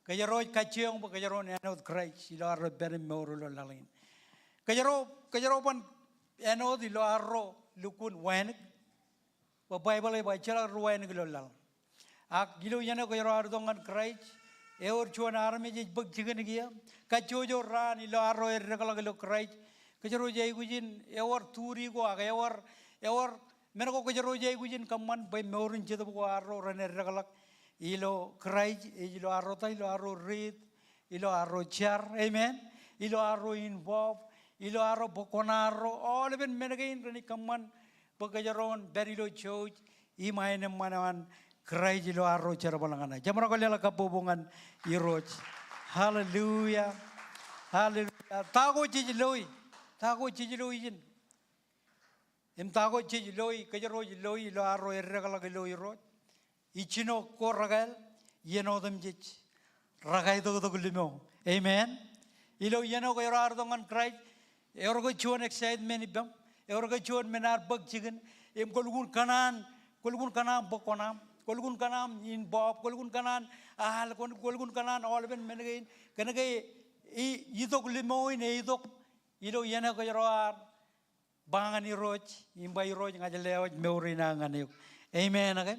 Kōjro ej kajjioñ bwe kōjro en āinwōt Kraist ilo arro pād im mour ilo laḷ in. Kōjro, kōjro ban āinwōt ilo arro lukkuun wānōk. Bwe Baibōḷ ej ba ejjeḷọk ri wānōk ilo laḷ. Ak ilo iien eo kōjro ar itok ñan Kraist, ewōr juon armej ej bōk jikin kiiō. Kajjojo raan ilo arro eddekḷọk ilo Kraist, kōjro ej aikuj in, ewōr turi ko ak ewōr, ewōr men ko kōjro ej aikuj in kōṃṃan bwe mour in jetōb ko arro ren eddekḷọk ilo Kraist, ej ilo arro ta, ilo arro riit, ilo arro jar, amen, ilo arro involve, ilo arro bōk koṇaarro, aolepen men kein renaaj kōṃṃan bwe kōjro en pād ilo jouj im aenōṃṃan eo an Kraist ilo arro jerbal ñan e. Jemaroñ ke leḷọk kabbokbok ñan Irooj. Hallelujah. Hallelujah. Ta ko jej loi? Ta ko jej loi ijin? Im ta ko jej loi, kōjro ej loi ilo arro eddekḷọk ilo Irooj? Ij jino ko rekāāl, iien otemjej, rekaitoktok limo. Amen. Ilo iien eo kōjro ar itok ñan Kraist, ewōr ke juon excitement ippaṃ, ewōr ke juon men ear bōk jikin, im kwō lukkuun kōṇaan, kwō lukkuun kōṇaan bōk koṇaṃ, kwō lukkuun kōṇaan involve, kwō lukkuun kōṇaan al, kwō, kwō lukkuun kōṇaan aolepen men kein, kōnke i, itok limo in eitok ilo iien eo kōjro ar ba ñan Irooj, im ba Irooj ña ij lewōj mour in aō ñan eok. Amen, okay?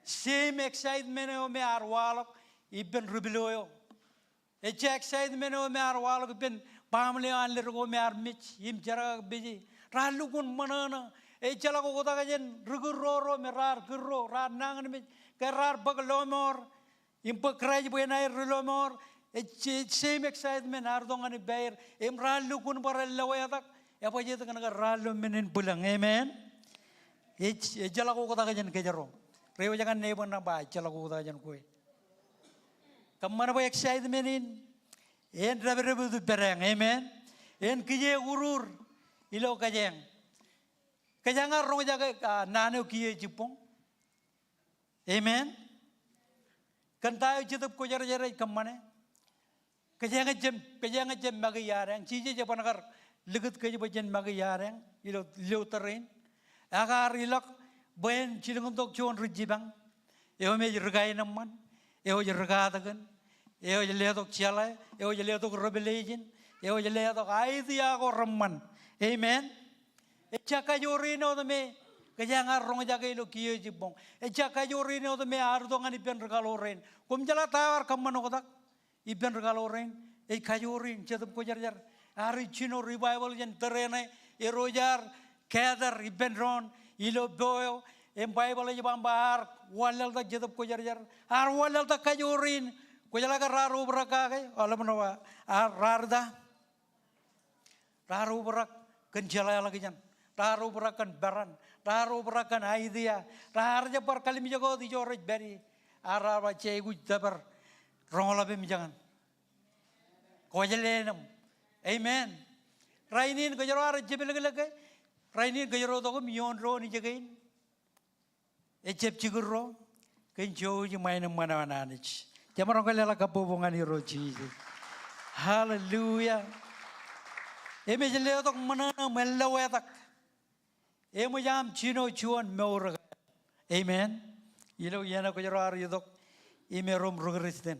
Same excitement eo me ear waḷọk ippān ri pilo eo. Ejja excitement eo me ear waḷọk ippān baaṃle eo an ledik eo me ear mej im jerkakpeje. Raar lukkuun ṃōṇōṇō. Ejjeḷọk oktak jān ri kirro ro me raar kirro, raar nañinmej, ke raar bōk lọmọọr im bōk Kraist bwe en aer ri lọmọọr. Ej, ej same excitement ear itok ñan ippāer im raar lukkuun bar lọwetak. Ebajjeet kōn ke raar lo men in bwilōñ. Amen. Ej, ejjeḷọk oktak jān kōjro. Reiwōj ñan neighbor eo im ba ejjeḷọk oktak jān kwe. Kōṃṃan bwe excitement in en dāpdep wōt ippādeañ. Amen. En kije urur ilo kōjeañ. Kōjeañ ear roñjake, ah, naan eo kiiō jibboñ. Amen. Kōn ta eo Jetōb Kwōjarjar ej kōṃṃane. Kōjeañ ejjab, kōjeañ ejjab make iadeañ. Jisōs eban kar likūt kōjparok jān make iadeañ ilo, ilo tōre in. Ak ear ilọk bwe en jilkintok juon ri jipañ eo me ej ri kaenōṃṃan, eo ej ri katakin, eo ej letok jeḷā, eo ej letok revelation, eo ej letok idea ko reṃṃan. Amen. Ejja kajoor in wōt me kōjeañ ear roñjake ilo kiiō jibboñ. Ejja kajoor in wōt me ear itok ñan ippān ri kaḷoor rein. Koṃ jeḷā ta eo ear kōṃṃan oktak ippān ri kaḷoor rein? Ej kajoor in Jetōb Kwōjarjar. Ear ij jino revival jān tōre ṇe, Irooj ear gather ippān doon ilo po eo. Im Baibōḷ ej ba, ba ear wanlaḷtak Jetōb Kwōjarjar. Ear wanlaḷtak kajoor in. Kwōjeḷā ke raar obrak kake? Aolep ṇe ba, ear, raar ta? Raar obrak kōn jeḷāḷọkjeṇ. Raar obrak kōn peran. Raar obrak kōn idea. Raar jab bar kallimjek wōt ijo rej pād ie. Ak raar ba, jej aikuj tōpar roñḷap im jañin. Kwōj leḷọk. Amen. Rainin kōjro ar jepḷōklōk ke? Rainin kōjro itok im ioon doon ijekein. Ejjab jikirro kōn jouj im aenōṃṃan eo an Anij. Jemaroñ ke leḷọk kabbokbok ñan Irooj Jisōs. Hallelujah. Im ej letok ṃōṇōṇō im lọwetak. Eṃōj aṃ jino juon mour ekāāl. Amen. Ilo iien eo kōjro ar itok im erom ri Kristian.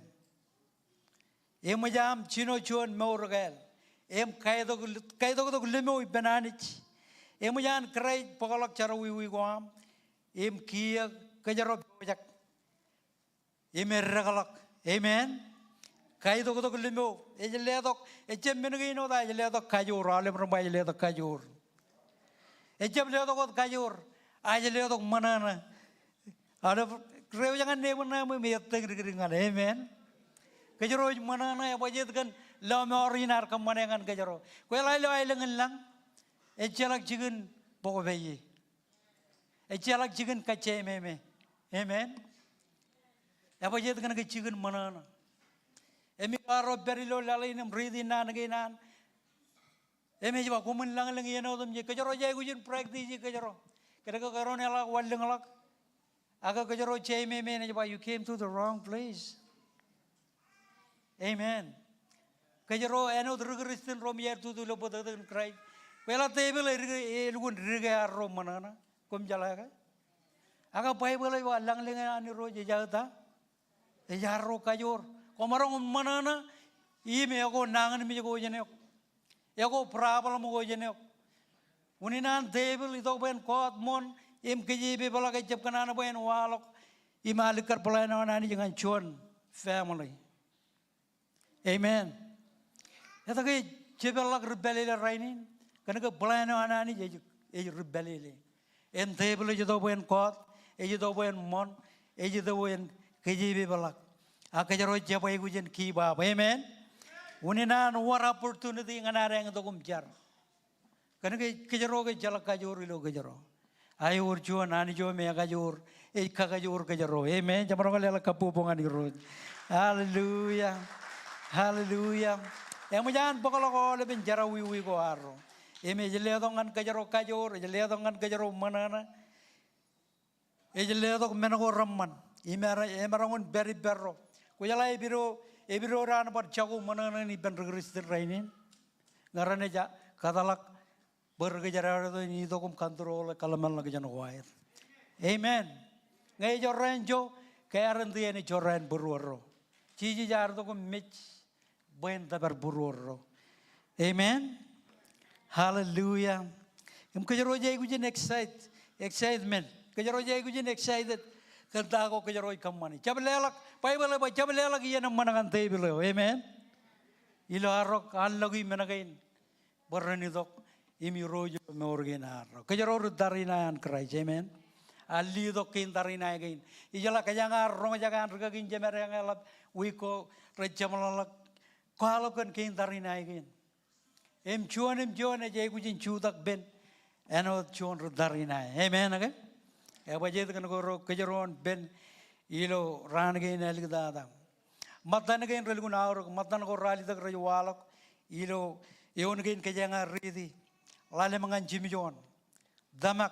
Eṃōj aṃ jino juon mour ekāāl im kaitoktok, kaitoktok limo ippān Anij. Eṃōj an Kraist bōkḷọk jerọwiwi ko aṃ im kiiō kōjro pojak im eddekḷọk. Amen. Kaitoktok limo. Ej letok, ejjab men kein wōt, a ej letok kajoor. Aolep ren ba ej letok kajoor. Ejjab letok wōt kajoor, a ej letok ṃōṇōṇō. Aolep, reiwōj ñan neighbor eo im ettōñ dikdik ñan e. Amen. Kōjro ej ṃōṇōṇō, ebajjeet kōn lọmọọr in ear kōṃṃane ñan kōjro. Kwōjeḷā ilo aelōñ in lañ, ejjeḷọk jikin bōk pālle. Ejjeḷọk jikin kajjāmeme. Amen. Ebajjeet kōn ke jikin ṃōṇōṇō. Im ilo arro pād ilo laḷ in im riiti naan kein an, im ej ba, koṃwin lañlōñ iien otemjej. Kōjro ej aikuj in practice kōjro. Kōnke kōjro eḷak wanlōñḷọk, ak kōjro jemem, ej ba, you came to the wrong place. Amen. Kōjro āinwōt ri Kristian ro me iaar tutu ilo bōtōktōkin Kraist. Kwōjeḷā tepil ej, ej lukkuun dike arro ṃōṇōṇō. Koṃ jeḷā ke? Ak Baibōḷ ej ba lañlōñ an Irooj ej aō ta? Ej arro kajoor. Koṃ maroñ ṃōṇōṇō im eko nañinmej ko jān eok. Eko problem ko jān eok. Unin an tepil itok bwe en kọọt ṃoṇ im kōjepepḷọk, ejjab kōṇaan bwe en waḷọk im alikkar plan eo an Anij ñan juon family. Amen. Etke ej jepeḷḷọk ri pālele rainin? Kōnke plan eo an Anij ej, ej ri pālele. Im tepil ej itok bwe en kọọt, ej itok bwe en ṃoṇ, ej itok bwe en kōjepepḷọk. Ak kōjro ejjab aikuj in give up. Amen. Unin an wōr opportunity ñan ad eñtok im jar. Kōnke kōjro ke ejjeḷọk kajoor ilo kōjro. A ewōr juon Anij eo me ekajoor, ej kakajoor kōjro. Amen. Jemaroñ ke leḷọk kabbokbok ñan Irooj. Hallelujah. Hallelujah. Eṃōj an bōkḷọk aolepen jerọwiwi ko arro. Im ej letok ñan kōjro kajoor, ej letok ñan kōjro ṃōṇōṇō. Ej letok men ko reṃṃan. Im emaroñ in pād ippārro. Kwōjeḷā epidodo, epidodo an bar jako ṃōṇōṇō in ippān ri Kristian rainin. Ñe ren ej kōtḷọk bwe ri kōjdat eo ren itok im control e kōḷmānḷọkjeṇ ko aer. Amen. Ñe ej jorrāān ijo, guarantee enaaj jorrāān būruorro. Jisōs ear itok im mej bwe en tōpar būruorro. Amen. Hallelujah. Im kōjro ej aikuj in excite, excitement. Kōjro ej aikuj in excited kōn ta ko kōjro ej kōṃṃani. Jab leḷọk, Baibōḷ ej ba jab leḷọk iien eṃṃan ñan tepil eo. Amen. Ilo arro allọki men kein bwe ren itok im irooj ilo mour kein arro. Kōjro ri tariṇae an Kraist. Amen. Ear letok kein tariṇae kein. Ijeḷā kōjeañ ar roñjake an rikaki in jemed eo eḷap wiik ko rej jeṃḷọkḷọk kwaḷọk kōn kein tariṇae kein. Im juon im juon ej aikuj in jutak pen āinwōt juon ri tariṇae. Amen ke? Ebajjeet kōn kōjro kōjro en pen ilo raan kein āliktata. Ṃōttan kein relukkuun aorōk, ṃōttan ko ralitōk rej waḷọk ilo eoon kein kōjeañ ar riiti. Ḷalem ñan jimjuon. Tōmak.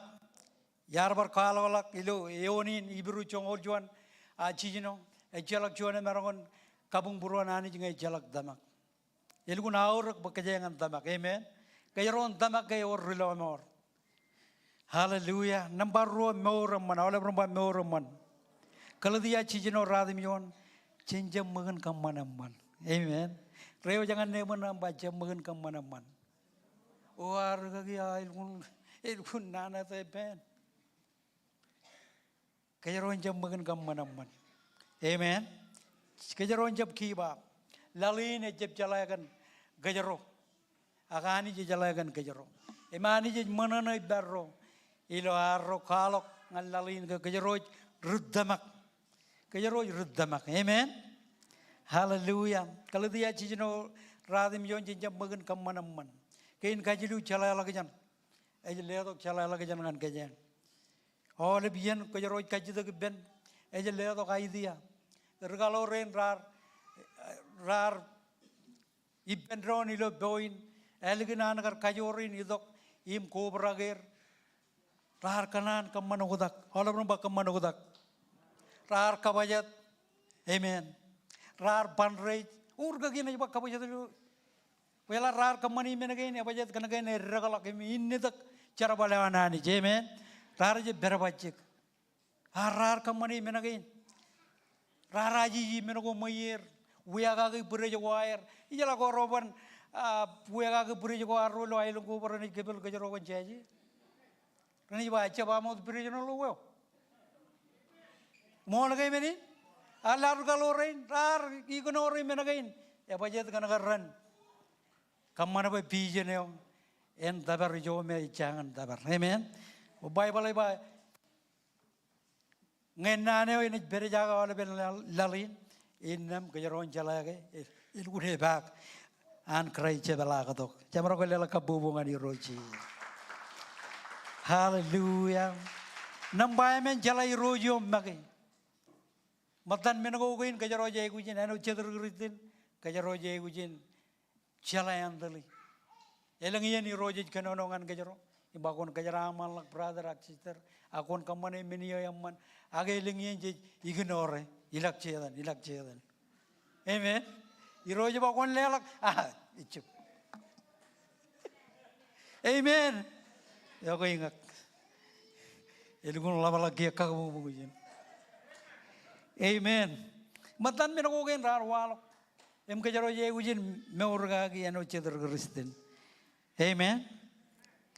Iar bar kwaḷọkḷọk ilo eoon in Hibru joñoul juon, a, jiljino, ejjeḷọk juon emaroñ in kabuñbūruon Anij ñe ejjeḷọk tōmak. Elukkuun aorōk bwe kōjeañ en tōmak. Amen. Kōjro en tōmak ke ewōr ri lọmọọr. Hallelujah. Nōṃba ruo, mour eṃṃan. Aolep ren ba mour eṃṃan. Galetia jiljino, ratimjuon. Jen jab ṃōk in kōṃṃan eṃṃan. Amen. Reiwōj ñan neighbor eo im ba jab ṃōk in kōṃṃan eṃṃan. O, a rikaki, a, elukkuun, elukkuun nana eo epen. Kōjro en jab ṃōk in kōṃṃan eṃṃan. Amen. Kōjro en jab give up. Laḷ in ejjab jeḷā kōn kōjro. Ak Anij ejeḷā kōn kōjro. Im Anij ej ṃōṇōṇō ippārro ilo arro kwaḷọk ñan laḷ in ke kōjro ej ri tōmak. Kōjro ej ri tōmak. Amen. Hallelujah. Galetia jiljino, ratimjuon, jen jab ṃōk in kōṃṃan eṃṃan. Kein kajilu jeḷāḷọkjeṇ. Ej letok jeḷāḷọkjeṇ ñan kōjeañ. Aolep iien kōjro ej kajjitōk ippān, ej letok idea. Ri kaḷoor rein raar, raar ippān doon ilo point, ālikin an kar kajoor in itok im kobrak er. Raar kōṇaan kōṃṃan oktak. Aolep ren ba kōṃṃan oktak. Raar kabōjāt. Amen. Raar ban rej. O, rikaki in ej ba kabōjāt ilo Kwōjeḷā raar kōṃṃani men kein, ebajjeet kōn kein eddekḷọk im innitōk jerbal eo an Anij. Amen. Raar jab pād bajjek. A raar kōṃṃani men kein. Raar ajiji men ko ṃweier. Wiakaki bwidej ko aer. Ijeḷā kōjro ban, a, wiakaki bwidej ko arro ilo aelōñ ko bwe renaaj kōpel kōjro kōn jāje. Renaaj ba, ejjab aṃ wōt bwidej ṇe ḷọk eo. Ṃool ke men in? A ḷọk kaḷoor rein, raar ignore men kein. Ebajjeet kōn ke ren kōṃṃan bwe vision eo en tōpar ijo me ejjañin tōpar. Amen. Baibōḷ ej ba, ñe naan eo enaaj pād ijoko aolepen laḷ, laḷ in, innām kōjro en jeḷā ke, e, elukkuun epaak an Kraist jepḷaaktok. Jemaroñ ke leḷọk kabbokbok ñan Irooj. Hallelujah. Nōṃba emān, jeḷā Irooj eo make. Ṃōttan men ko kein kōjro ej aikuj in, āinwōt jet ri Kūrjin, kōjro ej aikuj in jeḷā anteḷi. Elōñ iien Irooj ej kōnono ñan kōjro im ba kwōn kōjeraaṃṃanḷọk brother ak sister, ak kwōn kōṃṃane men eo eṃṃan, ak elōñ iien jej ignore, ilọk Setan, ilọk Setan. Amen. Irooj ej ba kwōn leḷọk, a, ejjab. Amen. Eo ke iñak. Elukkuun ḷapḷọk kiiō kakabuñbuñ ijin. Amen. Ṃōttan men ko kein raar waḷọk. Im kōjro ej aikuj in mour kaki āinwōt jet ri Kūrjin. Amen.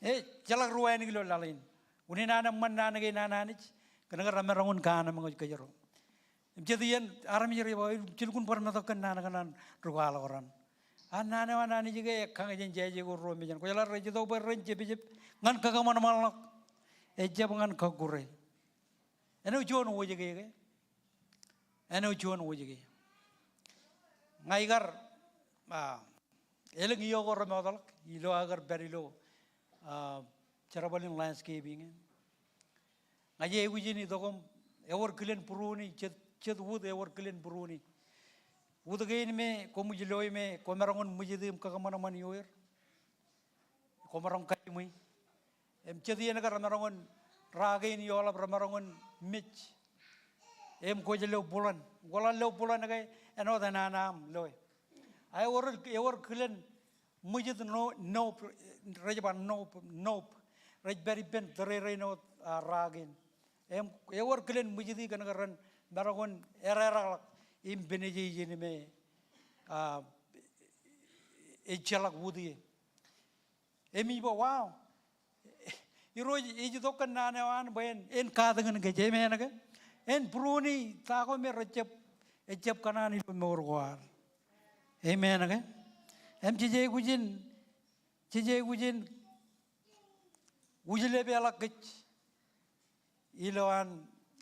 E, ejjeḷọk ri wānōk ilo laḷ in. Unin an eṃṃan naan kein an Anij, kōn ke remaroñ in kaanemkwōj kōjro. Im jet iien armej rej ba, ij lukkuun bar metok kōn naan kaṇ an ri kwaḷọk raṇ. A naan eo an Anij ke ekkañ jān jāje ko ruo mejān. Kwōjeḷā rej itok bwe ren jepjep ñan kōkōṃanṃanḷọk. Ejjab ñan kọkkure. Āinwōt juon wōjke ke. Āinwōt juon wōjke. Ña ikar, a, elōñ iiō ko remootḷọk, ilo aō kar pād ilo, a, jerbal in landscaping e. Ña ij aikuj in itok im ewōr kilen būruuni, jet, jet wūt ewōr kilen būruuni. Wūt kein me koṃij loe me kwōmaroñ in ṃwijiti im kōkōṃanṃan ioer. Kwōmaroñ kajiṃwe. Im jet iien ke remaroñ in, ra kein eoḷap remaroñ in mej. Im kwōj lo buḷōn. Kwō ḷak lo buḷōn ke āinwōt enana aṃ loe. A ewōr, ewōr kilen ṃwijit no, nob, rej ba nob, nob. Rej pād ippān tōrerein wōt, a, ra kein. Im ewōr kilen ṃwijiti kōn ke ren maroñ in ererakḷọk im peneje ijin me, a, ejjeḷọk wūt ie. Im ij ba, wow. Irooj ej itok kōn naan eo an bwe en, en katakin kōj. Amen ke? En būruoni ta ko me rejjab, ejjab kōṇaan ilo mour ko ad. Amen ke? Im jej aikuj in, jej aikuj in wūjlepḷọk kōj ilowaan,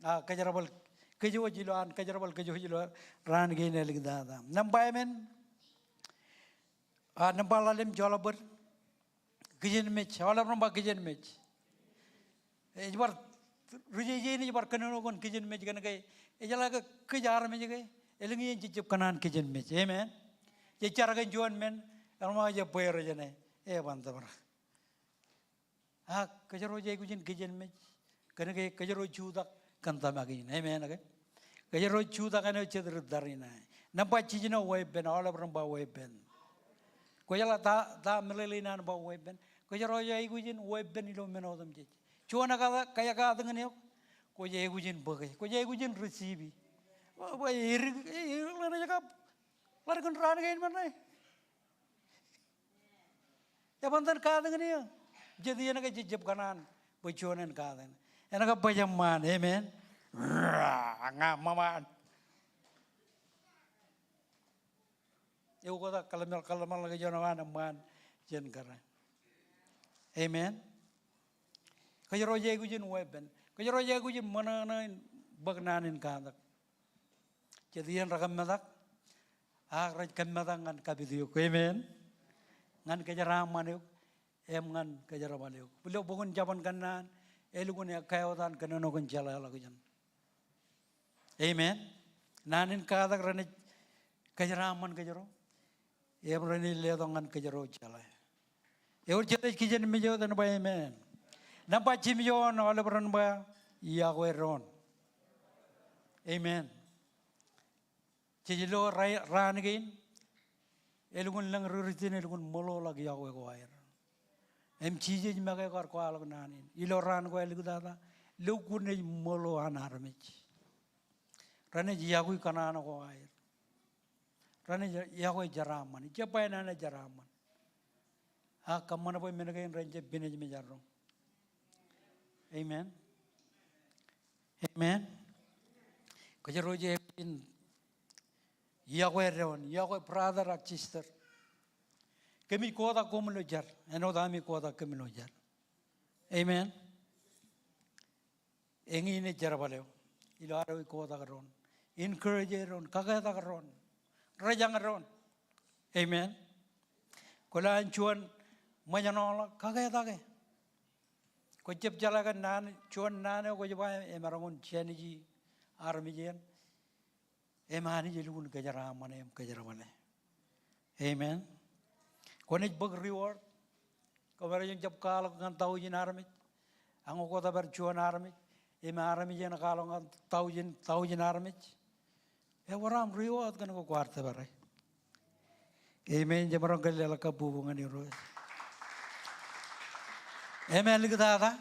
a, kōjerbal kōjwōj, ilowaan kōjerbal kōjwōj ilo raan kein āliktata. Nōṃba emān, a, nōṃba ḷalem joḷọk bōd, kijenmej, aolep ren ba kijenmej. Ej bar, ri-jeje in ej bar kōnono kōn kijenmej kōnke ejeḷā ke kōj armej ke, elōñ iien jejjab kōṇaan kijenmej. Amen. Jej jar kōn juon men, eḷaññe jab bwe rej āne, e ban tōprak. Ak kōjro ej aikuj in kijenmej kōnke kōjro jutak kōn tōmak in. Amen ke? Kōjro jutak āinwōt jet ri tariṇae. Nōṃba jiljino weeppān, aolep ren ba weeppān. Kwōjeḷā ta, ta meḷeḷe in an ba weeppān? Kōjro ej aikuj in weeppān ilo men otemjej. Juon ekata, ke ekatakin eok, kwōj aikuj in bōke, kwōj aikuj in receive. Bwe, bwe edik, e, edik ḷeṇ ej kab ḷaddik kōn raan kein men ṇe. Eban tōn katakin eō. Jet iien ke jejjab kōṇaan bwe juon en katakin. En kab baj eṃṃaan. Amen. Ña ṃōṃaan. Eoktak kōḷmānḷọkjeṇ eo an eṃṃaan jān kōrā. Amen. Kōjro ej aikuj in weeppān. Kōjro ej aikuj in ṃōṇōṇō in bōk naan in katak. Jet iien rekōmmetak, ak rej kōmmetak ñan kapit eok. Amen. Ñan kōjeraaṃṃan eok, im ñan kōjerbal eok. Ilo bok in Jabōn Kōnnaan, elukkuun ekkā eo etan kōnono kōn jeḷāḷọkjeṇ. Amen. Naan in katak renaaj kōjeraaṃṃan kōjro. Im renaaj letok ñan kōjro jeḷā. Ewōr jet ej kijenmej wōt en ba amen. Nōṃba jimjuon, aolep ren ba iọkwe doon. Amen. Jej lo ra-, raan kein, elukkuun lōñ ri-Kūrjin, elukkuun ṃōḷoḷọk iọkwe ko aer. Im Jisōs make kar kwaḷọk naan in ilo raan ko āliktata, lukkuun ej ṃōḷo an armej. Renaaj iọkwe kōṇaan ko aer. Renaaj iọkwe jeraaṃṃan. Ij jab ba enana jeraaṃṃan. Ak kōṃṃan bwe men kein ren jab pinej mejarro. Amen. Amen. Kōjro ej aikuj in iọkwe doon, iọkwe brother ak sister. Kōmij kotak koṃ ilo jar, āinwōt ami kotak kōm ilo jar. Amen. Eñin ej jerbal eo ilo ad wōj kotak doon, encourage doon, kaketak doon, rejañ doon. Amen. Kwōlo an juon ṃōjṇọḷọk, kaketake. Kwōj jab jeḷā ke naan, juon naan eo kwōj ba emaroñ in jāniji armej eṇ. Im Anij elukkuun kōjeraaṃṃane im kōjerbale. Amen. Kwōnaaj bōk reward. Kwōmaroñ jab kwaḷọk ñan taujin armej. Ak ñe kwō tōpar juon armej, im armej eṇ kwaḷọk ñan taujin, taujin armej, ewōr aṃ reward kōn ke kwaar tōpare. Amen. Jemaroñ ke leḷọk kabbokbok ñan Irooj. Im āliktata.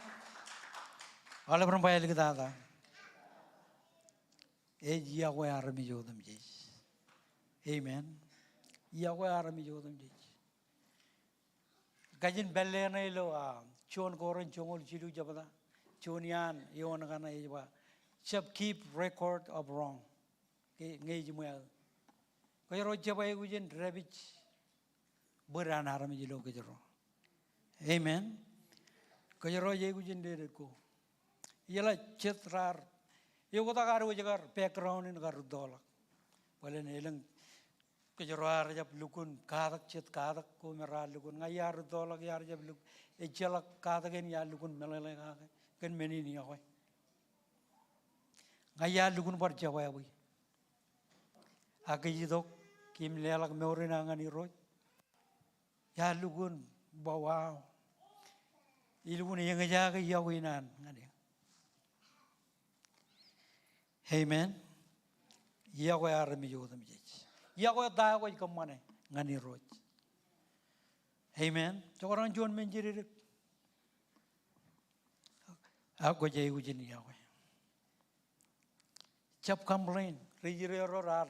Aolep ren ba āliktata. Ej iọkwe armej otemjej. Amen. Iọkwe armej otemjej. Kajin pālle ṇe ilo, a, juon Korint joñoul jilu jebta. Juon iaan eoon kaṇe ej ba, jab keep record of wrong. Ke, ñe ej ṃweo. Kōjro jab aikuj in dāpij bōd an armej ilo kōjro. Amen. Kōjro ej aikuj in ledik ko. Ijeḷā jet raar, eoktak ad wōj kar background in kar rūttoḷọk. Bōlen elōñ kōjro ar jab lukkuun katak jet katak ko me raar lukkuun. Ña iar rūttoḷọk iar jab luk, ejjeḷọk katak eṇ iar lukkuun meḷeḷe kake kōn men in iọkwe. Ña iar lukkuun bar jebwābwe. Ak ij itok im leḷọk mour in aō ñan Irooj. Iar lukkuun ba wow. Ilukkuun eñjake iọkwe in an ñan eō. Amen. Iọkwe armej otemjej. Iọkwe ta eo kwōj kōṃṃane ñan Irooj. Amen. Jekdọọn juon men jidikdik. Ak kwōj aikuj in iọkwe. Jab complain. Ri-Israel ro raar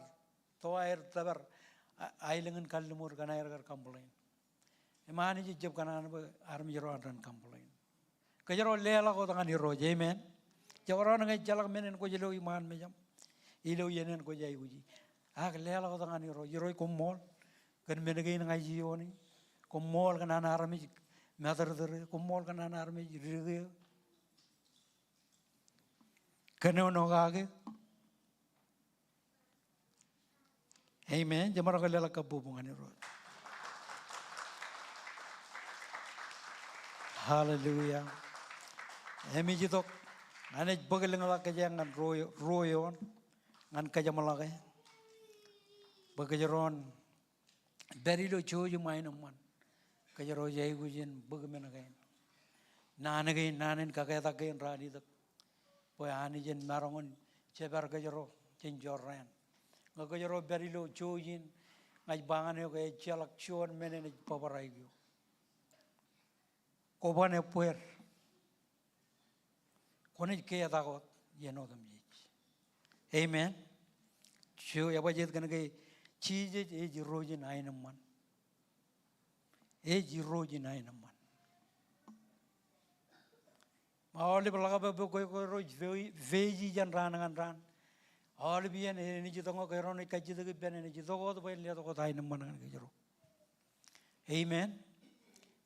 to aer tōpar a-, aelōñ in kalliṃur kaṇ aer kar complain. Im Anij ejjab kōṇaan bwe armej ro an ren complain. Kōjro leḷọk wōt ñan Irooj. Amen. Jekdọọn ñe ejjeḷọk men en kwōj lo iṃaan mejaṃ ilo iien en kwōj aikuji, ak leḷọk wōt ñan Irooj. Irooj, koṃṃool kōn men kein ña ij iiooni. Koṃṃool kōn an armej matōrtōre. Koṃṃool kōn an armej dike kōnono kake. Amen. Jemaroñ ke leḷọk kabbokbok ñan Irooj. Hallelujah. Im ij itok ñan ej bōk lōñtak kōj ñan ruo, ruo eoon ñan kajeṃḷọke bwe kōjro en pād ilo jouj im aenōṃṃan. Kōjro ej aikuj in bōk men kein. Naan kein, naan in kaketak kein ralitōk bwe Anij en maroñ in jebar kōjro jān jorrāān. Ñe kōjro pād ilo jouj in, ña ij ba ñan eok, ejjeḷọk juon men enaaj bōbraik eok. Kwō ban ebbeer. Kwōnaaj ketak wōt iien otemjej. Amen. Juon, ebajjeet kōnke Jisōs ej Irooj in aenōṃṃan. Ej Irooj in aenōṃṃan. Im aolep ḷọk bwe kwōj, kwōj, kwōj face, face e jān raan ñan raan. Aolep iien enaaj itok ñe kōjro naaj kajjitōk ippān, enaaj itok wōt bwe en letok wōt aenōṃṃan ñan kōjro. Amen.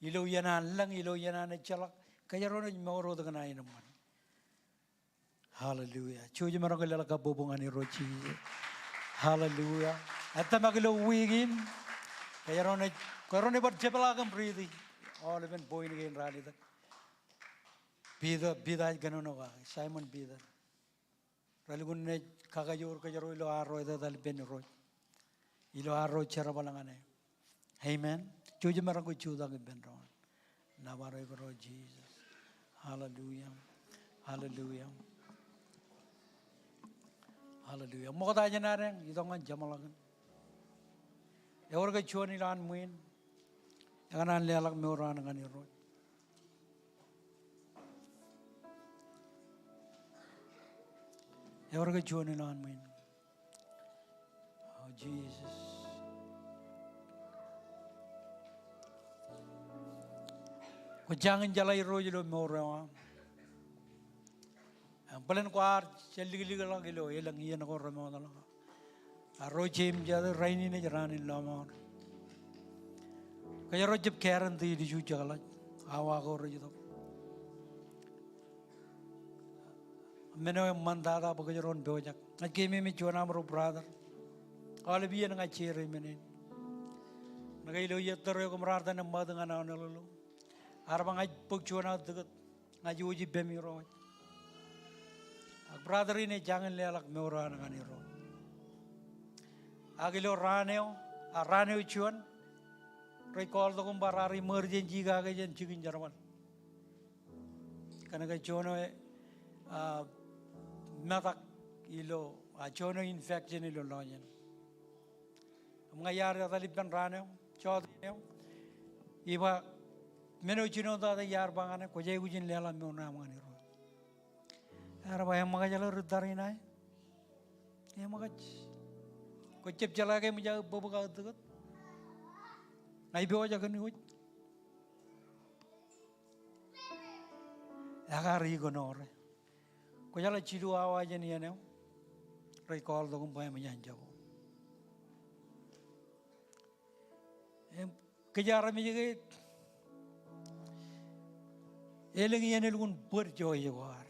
Ilo iien an lōñ, ilo iien an ejjeḷọk, kōjro naaj mour wōt kōn aenōṃṃan. Hallelujah. Jouj im maroñ ke leḷọk kabbokbok ñan Irooj Jisōs. Hallelujah. Ij tōmak ilo wiik in, kōjro naaj, kōjro naaj bar jepḷaak im riiti aolepen point kein ralitōk. Piter, Piter ej kōnono kake, Simon Piter. Relukkuun naaj kakajoor kōjro ilo arro etetal ippān Irooj, ilo arro jerbal ñan e. Amen. Jouj im maroñ ke jutak ippān doon. Nōbar eok Irooj Jisōs. Hallelujah. Hallelujah. Hallelujah. Ṃokta jān ad eñ, itok ñan jeṃḷọkin. Ewōr ke juon ilowaan ṃwiin ekōṇaan leḷọk mour eo an ñan Irooj? Ewōr ke juon ilowaan ṃwiin? O Jisōs. Kwō jañin jeḷā Irooj ilo mour eo aṃ. Im bōlen kwaar jān liklikḷọk ilo elōñ iien ko remootḷọk. Ak ro jeim jate, rainin ej raan in lọmọọr. Kōjro jab guarantee ilju jekḷaj awa ko rej itok. Men eo eṃṃantata bwe kōjro en pojak. Ña ij keememej juon amro brother. Aolep iien ña ij share men in. Ñe ke ilo iiō tōre eo kōm raar tōn im ṃaat ñan aoleḷeḷe, ear ba ña ij bōk juon aō tikōt ña ij wōj ippemi ro wōj. Ak brother in ej jañin leḷọk mour eo an ñan Irooj. Ak ilo raan eo, a raan eo juon, rej call tok im ba raar emergency kake jān jikin jerbal. Kōnke juon eo, a, metak ilo, a, juon eo infection ilo lọjien. Im ña iar etal ippān raan eo, jọteen eo, iba, men eo jinoin tata iar ba ñan e, kwōj aikuj in leḷọk mour eo aṃ ñan Irooj? Ear ba, eṃōkajḷọk ri tariṇae. Eṃōkaj. Kwōj jab jeḷā ke eṃōj aō bōbōk aō tikōt? Ña ij pojak kōn wōj. Ak ear ignore e. Kwōjeḷā jilu awa jān iien eo, rej call tok im ba eṃōj an jako. Im kōj armej ke elōñ iien elukkuun bōd joije ko ad.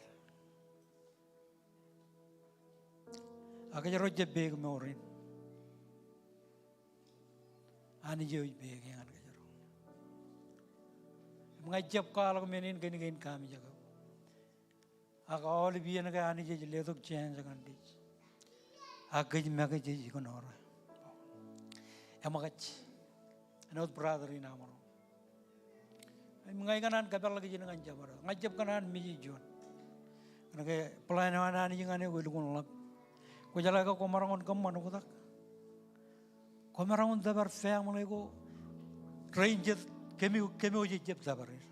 Ak kōjro jab peiṃ mour in. Anij eo ej peiṃ ñan kōjro. Im ña ij jab kwaḷọk men in kōn kein kaamijak eok. Ak aolep iien ke Anij ej letok chance ñan kōj, ak kōj make jej ignore e. Eṃōkaj. Āinwōt brother in aṃro. Im ña ikōṇaan kōpeḷḷọk ijin ñan jabdewōt. Ña ij jab kōṇaan mejej juon. Kōnke plan eo an Anij ñan eok elukkuun ḷap. Kwōjeḷā ke kwōmaroñ in kōṃṃan oktak? Kwōmaroñ in tōpar family ko rein jet kōm eo, kōm eo jej jab tōpar er.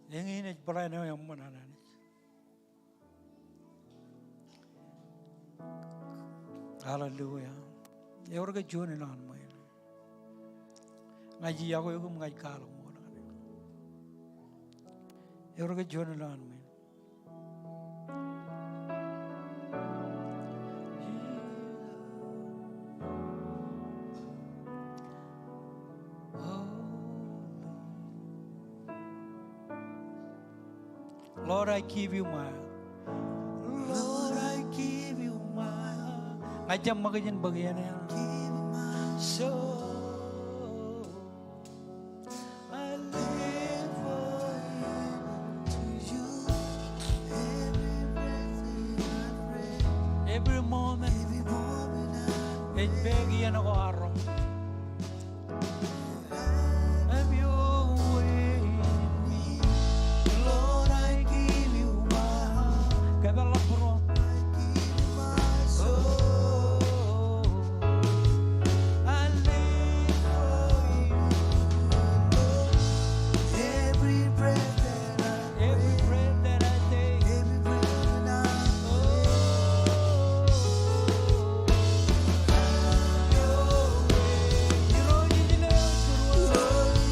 Eñin ej plan eo eṃṃan an Anij. Hallelujah. Ewōr ke juon ilowaan ṃwiin? Ña ij yokwe eok im ña ij kwaḷọk ṃool ñan eok. Eor ke juon ilowaan ṃwiin. Lord, I give you my heart. Lord, I give you my heart. Ña ij jab ṃōk ijin bōk iien eo. Give you my soul. I live for you, to you. Every breath that I breathe, every moment, every moment I ej pād iien ko arro. Have your way in me. Lord, I give you my heart. Kōpeḷḷọk būruōṃ. I give you my soul. I live for you, Lord. Every breath that I, every breath that I take, every breath that I, oh, have your way. Irooj ij lewōj būruō.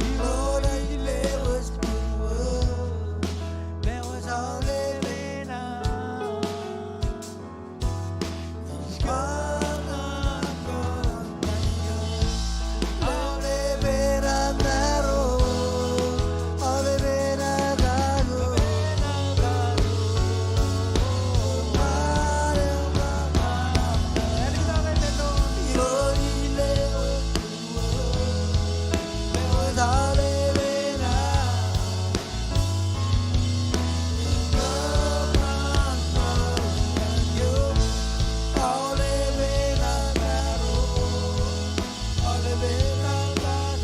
Irooj ij lewōj būruō. Lewōj aolepena. Ij kōṇaan ilo ñan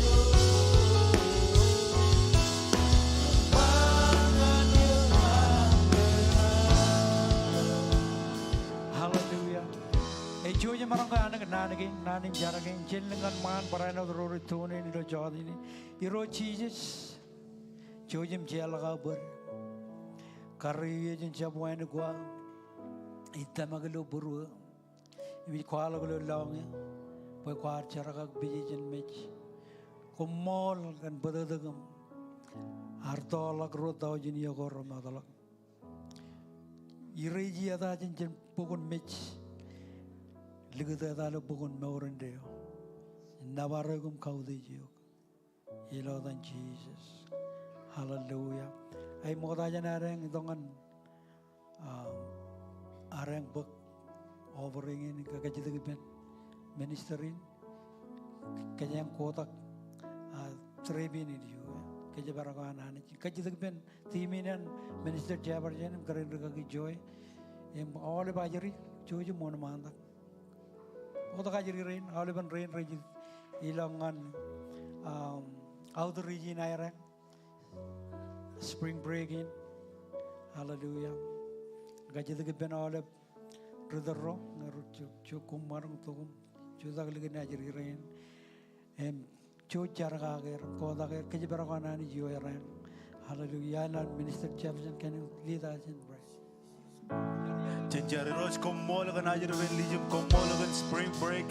eok. Kōṃṃan. Aolepena. Hallelujah. Ej jouj im maroñ ke anōk naan kein, naan in jar kein, jen lōñ ñan ṃaan barāinwōt ro rej tune in ilo jota in. Irooj Jisōs, jouj im jeorḷọk aō bōd. Karreoijeṇ jab wānōk ko aō. Ij tōmak ilo būruō. Im ij kwaḷọk ilo lọñiō bwe kwaar jerkakpeje jān mej. Koṃṃool kōn bōtōktōk im artoḷọk ruo tọujin iiō ko remootḷọk. Ireji eta jān, jān bok in mej. Likūt eta ilo bok in mour indeeo. Nōbar eok im kautiej eok. Ilo etan Jisōs. Hallelujah. Ij ṃokta jān adeañ itok ñan, ah, adeañ bōk offering in, kajjitōk ippān minister in. Kōjeañ kotak, ah, trip in ilju, eh. Kōjparok an Anij. Kajjitōk ippān team in an Minister Jefferson im kōrā in rikaki Joy. Im aolep ajri, jouj im wōnṃaantak. Oktak ajri rein, aolepen rein rej ilọk ñan, um, outreach in aerañ, spring break in. Hallelujah. Kajjitōk ippān aolep ri tōl ro, ñe rej, rej koṃṃan tok im jutak likin ajri rein. Im jouj jar kake er, kotak er, kōjparok an Anij ioerañ. Hallelujah. Ilo Minister Jefferson, can you lead us in prayer? Jen jar. Irooj, koṃṃool kōn ajri rein, ij koṃṃool kōn spring break,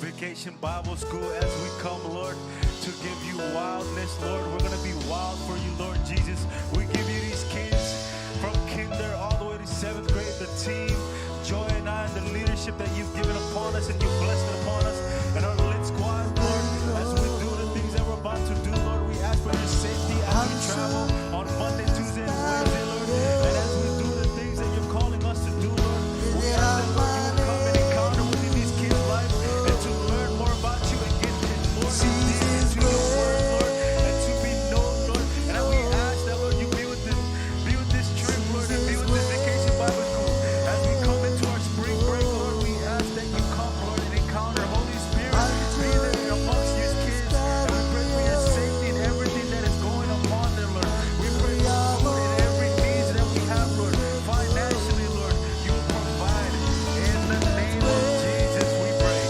vacation, Bible school, as we come, Lord, to give you wildness, Lord. We're gonna be wild for you, Lord Jesus, we give you these kids from kinder all the way to seventh grade, the team, Joy and I, the leadership that you've given upon us and you blessed it upon us. And our lit squad, Lord, as we do the things that we're about to do, Lord, we ask for your safety as we travel on Monday, Tuesday, and Wednesday, Lord. And as we do the things that you're calling us to do, Lord, we ask that, Lord, you will come and encounter within these kids' lives and to learn more about you and get more deep into your word, Lord, and to be known, Lord. And we ask that, Lord, you be with them, be with this trip, Lord, and be with this vacation Bible school. As we come into our spring break, Lord, we ask that you come, Lord, and encounter. Holy Spirit, be there amongst these kids. And we pray for your safety in everything that is going upon them, Lord. We pray for food and every needs that we have, Lord. Financially, Lord, you will provide. In the name of Jesus, we pray.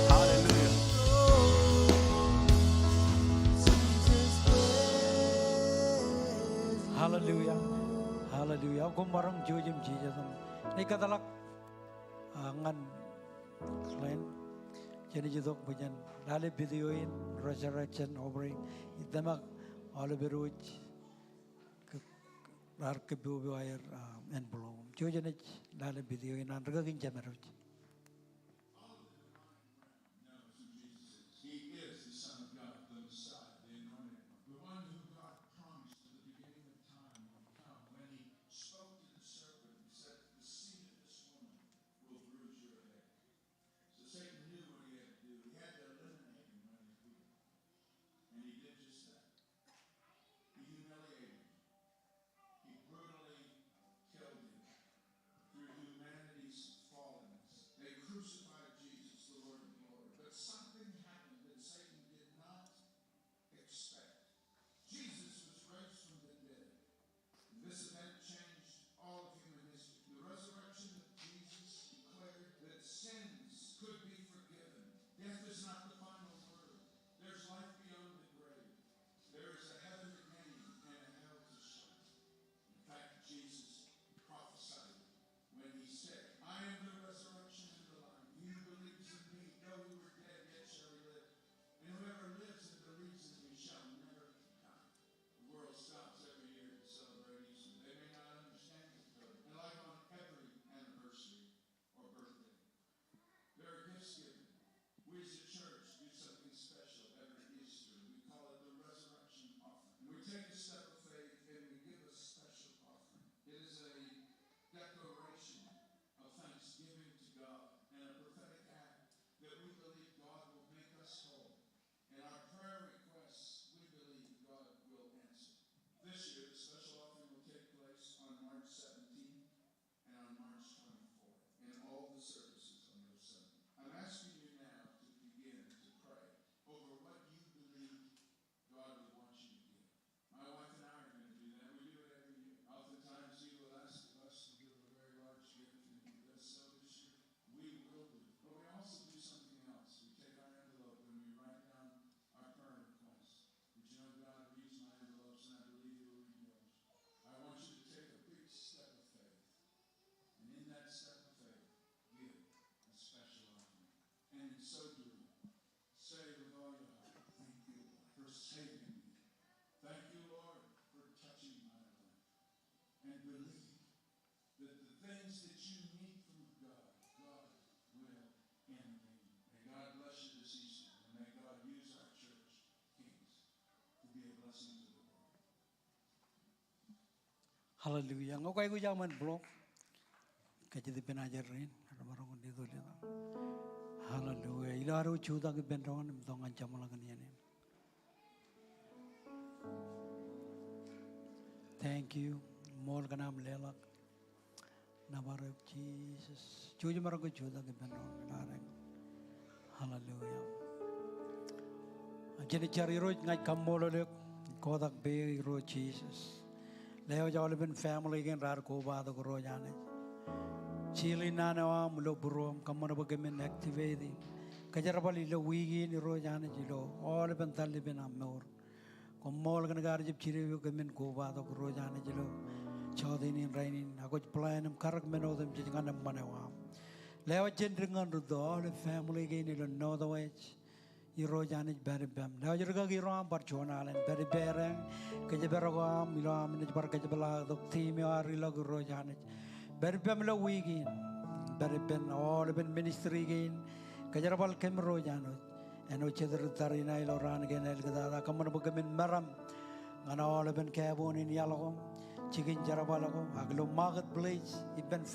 Hallelujah. Hallelujah. Hallelujah. Koṃ maroñ jouj im jijet im ej kōtḷọk, ah, ñan Glenn. Jenaaj itok bwe jen lale video in, Resurrection Offering. Itōmak aolepād wōj ke raar kōpopo aer, ah, envelope. Jouj, jenaaj lale video in an rikaki in jemed wōj. Knows who Jesus is. He is the Son of God, the Messiah, the Anointed One, the one who God promised at the beginning of time would come. When he spoke to the serpent, he said, "The seed of this woman will bruise your head." So Satan knew what he had to do. He had to eliminate him when he appeared. And he did just that. He humiliated him. He brutally killed him. Through humanity's fallenness, they crucified Jesus, the Lord of glory. But something happened that Satan did not expect. Jesus was raised from the dead. This event changed all of human history. The resurrection of Jesus declared that sins could be forgiven. Death is not the final word. There's life beyond the grave. There is a heaven to gain and a hell to shun. In fact, Jesus prophesied when he said, "I am the resurrection and the life. He who believes in me, though he were dead, yet shall he live. And whoever lives and believes in me shall never die." The world stops every year to celebrate Easter. They may not understand it, though. And like on every anniversary or birthday, there are gifts given. We as a church do something special every Easter. We call it the resurrection offering. We take a step of faith and we give a special offering. It is a declaration of thanksgiving to God and a prophetic act that we believe God will make us whole. And our prayer requests, we believe God will answer. This year, the special offering will take place on March seventeenth and on March twenty-fourth, and all the services on those Sundays. I'm asking you now to begin to pray over what you believe God would want you to give. My wife and I are gonna do that. We do it every year. Oftentimes, you will ask of us to give a very large gift, and if it does so this year, we will do it. But we also do something else. We take our envelope and we write down our prayer requests. But you know, God reads my envelopes, and I believe he will read yours. I want you to take a big step of faith. And in that step of faith, give a special offering. And in so doing, say with all your heart, "Thank you, Lord, for saving me. Thank you, Lord, for touching my life." And believe that the things that you need from God, God will intervene. May God bless you this Easter, and may God use our church, Kings, to be a blessing to the world. Hallelujah. Ñe kwōj aikuj aṃ envelope, kajjitōk ippān ajri rein, remaroñ in letok, letok. Hallelujah. Ilo ad wōj jutak ippān doon im itok ñan jeṃḷọkin iien in. Thank you. Ṃool kōn aṃ leḷọk. Nōbar eok Jisōs. Jouj im maroñ ke jutak ippān doon ilo ad eñ. Hallelujah. Jen jar. Irooj, ña ij kaṃṃoolol eok, kotak peiṃ Irooj Jisōs. Lewōj aolepān family kein raar kobatok Irooj Anij. Seal in naan eo aṃ ilo būruōṃ, kōṃṃan bwe kōmin activate kōjerbal ilo wiik in Irooj Anij ilo aolepān tōl ippān aṃ mour. Koṃṃool kōn ke ear jab jidik bwe kōmin kobatok Irooj Anij ilo jota in rainin, ak kwōj plan im karōk men otemjej ñan eṃṃan eo aṃ. Lewōj jān dik ñan rūtto, aolep family kein ilo Northwest, Irooj Anij, pād ippām. Lewōj ri kaki ro aṃ bar juon alen. Pād ippām, kōjparok aṃ ilo am naaj bar kōjepḷaaktok tiim eo ear ilọk, Irooj Anij. Pād ippām ilo wiik in. Pād ippān aolepen ministry kein. Kōjerbal kōm Irooj Anij. Āinwōt jet ri tariṇae ilo raan kein āliktata, kōṃṃan bwe kōmin meram ñan aolepen kabuñ in iaḷ ko, jikin jerbal ko, ak ilo marketplace, ippān